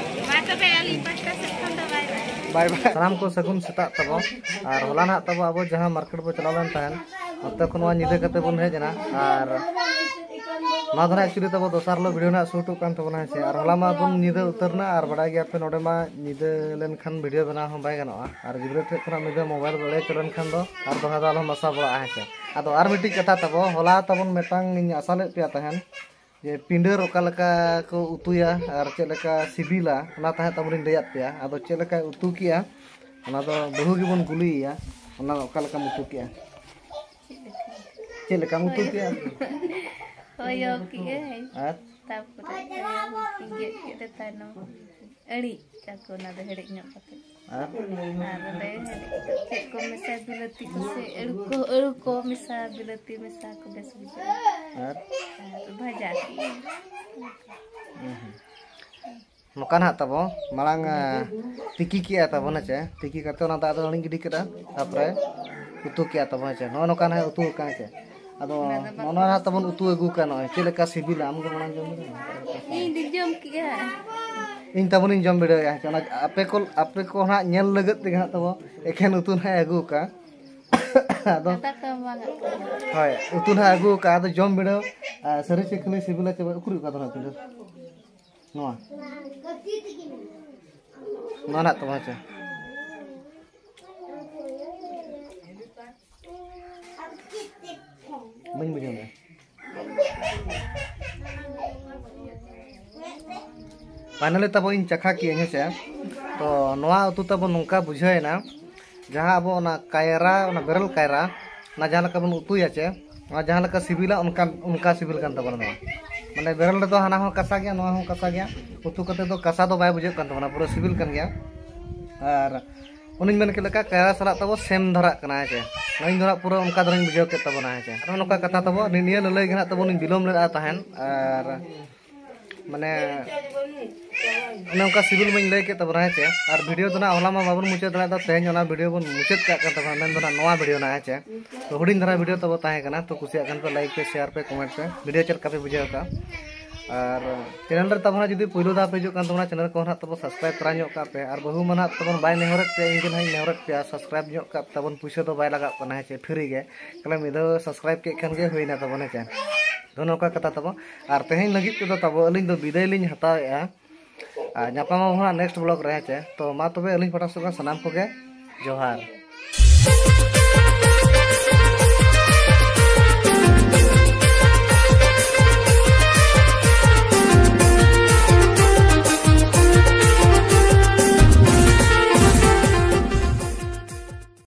ᱢᱟ ᱛᱚᱵᱮ, ᱟᱹᱞᱤᱧ ᱯᱟᱦᱴᱟ ᱥᱮᱫ ᱠᱷᱚᱱ ᱫᱚ ᱵᱟᱭ ᱵᱟᱭ᱾ ᱵᱟᱭ ᱵᱟᱭ᱾ ᱥᱟᱱᱟᱢ ᱠᱚ ᱥᱟᱹᱜᱩᱱ ᱥᱮᱛᱟᱜ ᱛᱟᱵᱚ᱾ ᱟᱨ ᱦᱚᱞᱟ ᱱᱟᱦᱟᱜ ᱛᱟᱵᱚ ᱟᱵᱚ ᱡᱟᱦᱟᱸ ᱢᱟᱨᱠᱮᱴ ᱵᱚ ᱪᱟᱞᱟᱣ ᱞᱮᱱ ᱛᱟᱦᱮᱸᱱ, ᱚᱱᱛᱮ ᱠᱷᱚᱱ ᱱᱚᱣᱟ ᱧᱤᱫᱟᱹ ᱠᱟᱛᱮ ᱵᱚᱱ ᱦᱮᱡ ᱮᱱᱟ᱾ ᱟᱨ ᱱᱚᱣᱟ ᱫᱚ ᱱᱟᱦᱟᱜ actually ᱛᱟᱵᱚ ᱫᱚᱥᱟᱨ ᱦᱤᱞᱳᱜ video ᱱᱟᱦᱟᱜ shoot ᱚᱜ ᱠᱟᱱ ᱛᱟᱵᱚᱱᱟ, ᱦᱮᱸ ᱥᱮ? ᱟᱨ ᱦᱚᱞᱟ ᱢᱟ ᱵᱚᱱ ᱧᱤᱫᱟᱹ ᱩᱛᱟᱹᱨ ᱮᱱᱟ, ᱟᱨ ᱵᱟᱲᱟᱭ ᱜᱮᱭᱟ ᱯᱮ ᱱᱚᱰᱮ ᱢᱟ ᱧᱤᱫᱟᱹ ᱞᱮᱱᱠᱷᱟᱱ video ᱵᱮᱱᱟᱣ ᱦᱚᱸ ᱵᱟᱭ ᱜᱟᱱᱚᱜᱼᱟ᱾ ᱟᱨ ᱜᱤᱫᱽᱨᱟᱹ ᱴᱷᱮᱡ ᱠᱷᱚᱱᱟᱜ ᱢᱤᱫ ᱫᱷᱟᱣ mobile ᱵᱟᱲᱟᱭ ᱦᱚᱪᱚ ᱞᱮᱱᱠᱷᱟᱱ ᱫᱚ ᱟᱨ ᱫᱚᱦᱲᱟ ᱫᱚ ᱟᱞᱚᱢ ᱟᱥᱟ ᱵᱟᱲᱟᱜᱼᱟ, ᱦᱮᱸ ᱥᱮ? ᱟᱫᱚ ᱟᱨ ᱢᱤᱫᱴᱤᱡ ᱠᱟᱛᱷᱟ ᱛᱟᱵᱚ, ᱦᱚᱞᱟ ᱛᱟᱵᱚᱱ ᱢᱤᱫᱴᱟᱝ ᱤᱧ ᱟᱥᱟ ᱞᱮᱫ ᱯᱮᱭᱟ ᱛᱟᱦᱮᱸᱱ ᱡᱮ ᱯᱤᱸᱰᱟᱹᱨ ᱚᱠᱟ ᱞᱮᱠᱟ ᱠᱚ ᱩᱛᱩᱭᱟ ᱟᱨ ᱪᱮᱫ ᱞᱮᱠᱟ ᱥᱤᱵᱤᱞᱟ, ᱚᱱᱟ ᱛᱟᱦᱮᱸᱫ ᱛᱟᱵᱚᱱᱤᱧ ᱞᱟᱹᱭᱟᱫ ᱯᱮᱭᱟ᱾ ᱟᱫᱚ ᱪᱮᱫ ᱞᱮᱠᱟᱭ ᱩᱛᱩ ᱠᱮᱜᱼᱟ, ᱚᱱᱟ ᱫᱚ ᱵᱟᱹᱦᱩ ᱜᱮᱵᱚᱱ ᱠᱩᱞᱤᱭᱮᱭᱟ, ᱚᱱᱟ ᱫᱚ ᱚᱠᱟ ᱞᱮᱠᱟᱢ ᱩᱛᱩ ᱠᱮᱜᱼᱟ? ᱪᱮᱫ ᱞᱮᱠᱟᱢ ᱩᱛᱩ ᱠᱮᱜᱼᱟ? ᱦᱚᱭᱚ ᱠᱮᱜᱼᱟᱹᱧ᱾ ᱟᱨ? ᱛᱟᱨᱯᱚᱨᱮ ᱦᱚᱭᱚ ᱜᱮᱫ ᱠᱮᱫ ᱛᱮ ᱛᱟᱭᱱᱚᱢ ᱟᱹᱬᱤᱡ ᱠᱟᱠᱚ, ᱚᱱᱟ ᱫᱚ ᱦᱮᱰᱮᱡ ᱧᱚᱜ ᱠᱟᱛᱮ᱾ ᱟᱨ? ᱟᱨ ᱚᱸᱰᱮ ᱪᱮᱫ ᱠᱚ ᱢᱮᱥᱟ, ᱵᱤᱞᱟᱹᱛᱤ ᱠᱚ ᱥᱮ ᱟᱹᱲᱩ ᱠᱚ, ᱟᱹᱲᱩ ᱠᱚ ᱢᱮᱥᱟ, ᱵᱤᱞᱟᱹᱛᱤ ᱢᱮᱥᱟ ᱠᱚ ᱵᱮᱥ ᱵᱩᱡᱷᱟᱹᱜᱼᱟ᱾ ᱟᱨ? ᱟᱨ ᱵᱷᱟᱡᱟ ᱠᱮᱜᱼᱟᱹᱧ᱾ ᱦᱩᱸ ᱦᱩᱸ᱾ ᱱᱚᱝᱠᱟ ᱱᱟᱦᱟᱜ ᱛᱟᱵᱚ ᱢᱟᱲᱟᱝ, ᱟ, ᱛᱤᱠᱤ ᱠᱮᱜᱼᱟ ᱛᱟᱵᱚᱱ, ᱦᱮᱸ ᱪᱮ? ᱛᱤᱠᱤ ᱠᱟᱛᱮ ᱚᱱᱟ ᱫᱟᱜ ᱫᱚ ᱟᱹᱲᱤᱧ ᱜᱤᱰᱤ ᱠᱮᱫᱟ, ᱛᱟᱯᱚᱨᱮ ᱩᱛᱩ ᱠᱮᱜᱼᱟ ᱛᱟᱵᱚᱱ, ᱦᱮᱸ ᱪᱮ? ᱱᱚᱜᱼᱚ ᱱᱚᱝᱠᱟ ᱱᱟᱦᱟᱜ ᱩᱛᱩ ᱟᱠᱟᱱ, ᱦᱮᱸ ᱪᱮ? ᱟᱫᱚ ᱚᱱᱟ ᱫᱚ ᱵᱟᱠᱚ ᱱᱚᱜᱼᱚ ᱱᱚᱣᱟ ᱱᱟᱦᱟᱜ ᱛᱟᱵᱚᱱ ᱩᱛᱩ ᱟᱹᱜᱩ ᱠᱟᱜ, ᱱᱚᱜᱼᱚᱭ ᱪᱮᱫ ᱞᱮᱠᱟ ᱥᱤᱵᱤᱞᱟ, ᱟᱢ ᱜᱮ ᱢᱟᱲᱟᱝ ᱡᱚᱢ ᱢᱮ᱾ ᱤᱧ ᱫᱚ ᱡᱚᱢ ᱠᱮᱜᱼᱟ᱾ ᱤᱧ ᱛᱟᱵᱚᱱᱤᱧ ᱡᱚᱢ ᱵᱤᱰᱟᱹᱣᱮᱫᱼᱟ᱾ ᱟᱪᱪᱷᱟ, ᱚᱱᱟ ᱟᱯᱮ ᱠᱚ, ᱟᱯᱮ ᱠᱚ ᱦᱟᱸᱜ ᱧᱮᱞ ᱞᱟᱹᱜᱤᱫ ᱛᱮᱜᱮ ᱦᱟᱸᱜ ᱛᱟᱵᱚ ᱮᱠᱷᱮᱱ ᱩᱛᱩ ᱱᱟᱦᱟᱜ ᱮ ᱟᱹᱜᱩ ᱟᱠᱟᱫᱼᱟ᱾ ᱟᱫᱚ ᱫᱟᱠᱟ ᱠᱚ ᱵᱟᱝ ᱟᱹᱜᱩ᱾ ᱦᱳᱭ, ᱩᱛᱩ ᱱᱟᱦᱟᱜ ᱟᱹᱜᱩ ᱟᱠᱟᱫᱼᱟ, ᱟᱫᱚ ᱡᱚᱢ ᱵᱤᱰᱟᱹᱣ᱾ ᱟᱨ ᱥᱟᱹᱨᱤ ᱪᱮ ᱠᱷᱟᱹᱞᱤ ᱥᱤᱵᱤᱞᱟ ᱪᱮ ᱵᱟᱝ? ᱩᱠᱩᱨ ᱚᱠᱟ ᱫᱚ ᱱᱟᱦᱟᱜ ᱯᱤᱸᱰᱟᱹ? ᱱᱚᱣᱟ᱾ ᱱᱚᱣᱟ ᱱᱟᱦᱟᱜ ᱛᱟᱵᱚ ᱦᱮᱸ ᱪᱮ᱾ ᱵᱟᱹᱧ ᱵᱩᱡᱷᱟᱹᱣ ᱞᱮᱫᱟ᱾ ᱯᱷᱟᱭᱱᱟᱞᱤ ᱛᱟᱵᱚ ᱤᱧ ᱪᱟᱠᱷᱟ ᱠᱮᱜᱼᱟᱹᱧ ᱦᱮᱸ ᱪᱮ᱾ ᱛᱚ ᱱᱚᱣᱟ ᱩᱛᱩ ᱛᱟᱵᱚ ᱱᱚᱝᱠᱟ ᱵᱩᱡᱷᱟᱹᱣ ᱮᱱᱟ, ᱡᱟᱦᱟᱸ ᱟᱵᱚ ᱚᱱᱟ ᱠᱟᱭᱨᱟ, ᱚᱱᱟ ᱵᱮᱨᱮᱞ ᱠᱟᱭᱨᱟ, ᱚᱱᱟ ᱡᱟᱦᱟᱸ ᱞᱮᱠᱟ ᱵᱚᱱ ᱩᱛᱩᱭᱟ ᱪᱮ, ᱚᱱᱟ ᱡᱟᱦᱟᱸ ᱞᱮᱠᱟ ᱥᱤᱵᱤᱞᱟ ᱚᱱᱠᱟ, ᱚᱱᱠᱟ ᱥᱤᱵᱤᱞ ᱠᱟᱱ ᱛᱟᱵᱚᱱᱟ ᱱᱚᱣᱟ᱾ ᱢᱟᱱᱮ ᱵᱮᱨᱮᱞ ᱨᱮᱫᱚ ᱦᱟᱱᱟ ᱦᱚᱸ ᱠᱟᱥᱟ ᱜᱮᱭᱟ, ᱱᱚᱣᱟ ᱦᱚᱸ ᱠᱟᱥᱟ ᱜᱮᱭᱟ, ᱩᱛᱩ ᱠᱟᱛᱮ ᱫᱚ ᱠᱟᱥᱟ ᱫᱚ ᱵᱟᱭ ᱵᱩᱡᱷᱟᱹᱜ ᱠᱟᱱ ᱛᱟᱵᱚᱱᱟ, ᱯᱩᱨᱟᱹ ᱥᱤᱵᱤᱞ ᱠᱟᱱ ᱜᱮᱭᱟ᱾ ᱟᱨ ᱚᱱᱮᱧ ᱢᱮᱱ ᱠᱮᱫ ᱞᱮᱠᱟ ᱠᱟᱭᱨᱟ ᱥᱟᱞᱟᱜ ᱛᱟᱵᱚ ᱥᱮᱢ ᱫᱷᱟᱨᱟᱜ ᱠᱟᱱᱟ ᱦᱮᱸ ᱪᱮ᱾ ᱱᱚᱣᱟᱧ ᱫᱚ ᱱᱟᱜ ᱯᱩᱨᱟᱹ ᱚᱱᱠᱟ ᱫᱷᱟᱨᱟᱧ ᱵᱩᱡᱷᱟᱹᱣ ᱠᱮᱫ ᱛᱟᱵᱚᱱᱟ ᱦᱮᱸ ᱪᱮ᱾ ᱟᱨ ᱱᱚᱝᱠᱟ ᱠᱟᱛᱷᱟ ᱛᱟᱵᱚ ᱱᱤ-, ᱱᱤᱭᱟᱹ ᱞᱟᱹᱞᱟᱹᱭ ᱜᱮ ᱱᱟᱜ ᱛᱟᱵᱚᱱ ᱤᱧ ᱵᱤᱞᱚᱢ ᱞᱮᱫᱼᱟ ᱛᱟᱦᱮᱸᱱ᱾ ᱟᱨ ᱢᱟᱱᱮ ᱚᱱᱮ ᱚᱱᱠᱟ ᱥᱤᱵᱤᱞ ᱢᱟᱧ ᱞᱟᱹᱭ ᱠᱮᱫ ᱛᱟᱵᱚᱱᱟ ᱦᱮᱸ ᱪᱮ᱾ ᱟᱨ ᱵᱷᱤᱰᱤᱭᱳ ᱫᱚ ᱱᱟᱜ ᱦᱚᱞᱟ ᱢᱟ ᱵᱟᱵᱚᱱ ᱢᱩᱪᱟᱹᱫ ᱫᱟᱲᱮᱭᱟᱜ ᱫᱚ, ᱛᱮᱦᱮᱧ ᱚᱱᱟ ᱵᱷᱤᱰᱤᱭᱳ ᱵᱚᱱ ᱢᱩᱪᱟᱹᱫ ᱠᱟᱜ ᱠᱟᱱ ᱛᱟᱵᱚᱱᱟ, ᱢᱮᱱ ᱫᱚ ᱱᱟᱜ ᱱᱚᱣᱟ ᱵᱷᱤᱰᱤᱭᱳ ᱱᱟᱜ ᱦᱮᱸ ᱪᱮ᱾ ᱛᱚ ᱦᱩᱰᱤᱧ ᱫᱷᱟᱨᱟ ᱵᱷᱤᱰᱤᱭᱳ ᱛᱟᱵᱚ ᱛᱟᱦᱮᱸ ᱠᱟᱱᱟ, ᱛᱚ ᱠᱩᱥᱤᱭᱟᱜ ᱠᱷᱟᱱ ᱯᱮ ᱞᱟᱭᱤᱠ ᱯᱮ, ᱥᱮᱭᱟᱨ ᱯᱮ, ᱠᱚᱢᱮᱱᱴ ᱯᱮ, ᱵᱷᱤᱰᱤᱭᱳ ᱪᱮᱫ ᱞᱮᱠᱟ ᱯᱮ ᱵᱩᱡᱷᱟᱹᱣ ᱠᱟᱜᱼᱟ᱾ ᱟᱨ ᱪᱮᱱᱮᱞ ᱨᱮ ᱛᱟᱵᱚᱱ ᱡᱩᱫᱤ ᱯᱩᱭᱞᱩ ᱫᱷᱟᱣ ᱯᱮ ᱦᱤᱡᱩᱜ ᱠᱟᱱ ᱛᱟᱵᱚᱱᱟ, ᱪᱮᱱᱮᱞ ᱠᱚ ᱱᱟᱜ ᱛᱟᱵᱚ ᱥᱟᱵᱥᱠᱨᱟᱭᱤᱵ ᱛᱚᱨᱟ ᱧᱚᱜ ᱠᱟᱜ ᱯᱮ᱾ ᱟᱨ ᱵᱟᱹᱦᱩ ᱢᱟ ᱱᱟᱜ ᱛᱟᱵᱚᱱ ᱵᱟᱭ ᱱᱮᱦᱚᱨᱮᱫ ᱯᱮᱭᱟ, ᱤᱧ ᱜᱮ ᱱᱟᱜ ᱤᱧ ᱱᱮᱦᱚᱨᱮᱫ ᱯᱮᱭᱟ, ᱥᱟᱵᱥᱠᱨᱟᱭᱤᱵ ᱧᱚᱜ ᱠᱟᱜ ᱯᱮ ᱛᱟᱵᱚᱱ, ᱯᱩᱭᱥᱟᱹ ᱫᱚ ᱵᱟᱭ ᱞᱟᱜᱟᱜ ᱠᱟᱱᱟ ᱦᱮᱸ ᱪᱮ, ᱯᱷᱨᱤ ᱜᱮ᱾ ᱛᱟᱦᱞᱮ ᱢᱤᱫ ᱫᱷᱟᱣ ᱥᱟᱵᱥᱠᱨᱟᱭᱤᱵ ᱠᱮᱫ ᱠᱷᱟᱱ ᱜᱮ ᱦᱩᱭᱱᱟ ᱛᱟᱵᱚᱱ ᱦᱮᱸ ᱪᱮ᱾ ᱛᱚ ᱱᱚᱝᱠᱟ ᱠᱟᱛᱷᱟ ᱛᱟᱵᱚ᱾ ᱟᱨ ᱛᱮᱦᱮᱧ ᱞᱟᱹᱜᱤᱫ ᱛᱮᱫᱚ ᱛᱟᱵᱚ ᱟᱹᱞᱤᱧ ᱫᱚ ᱵᱤᱫᱟᱹᱭ ᱞᱤᱧ ᱦᱟᱛᱟᱣᱮᱫᱼᱟ᱾ ᱟᱨ ᱧᱟᱯᱟᱢ ᱟᱵᱚᱱ ᱦᱟᱸᱜ ᱱᱮᱠᱥᱴ ᱵᱞᱚᱜ ᱨᱮ ᱦᱮᱸ ᱪᱮ᱾ ᱛᱚ ᱢᱟ ᱛᱚᱵᱮ ᱟᱹᱞᱤᱧ ᱯᱟᱦᱴᱟ ᱥᱮᱫ ᱠᱷᱚᱱ ᱥᱟᱱᱟᱢ ᱠᱚᱜᱮ ᱡᱚᱦᱟᱨ᱾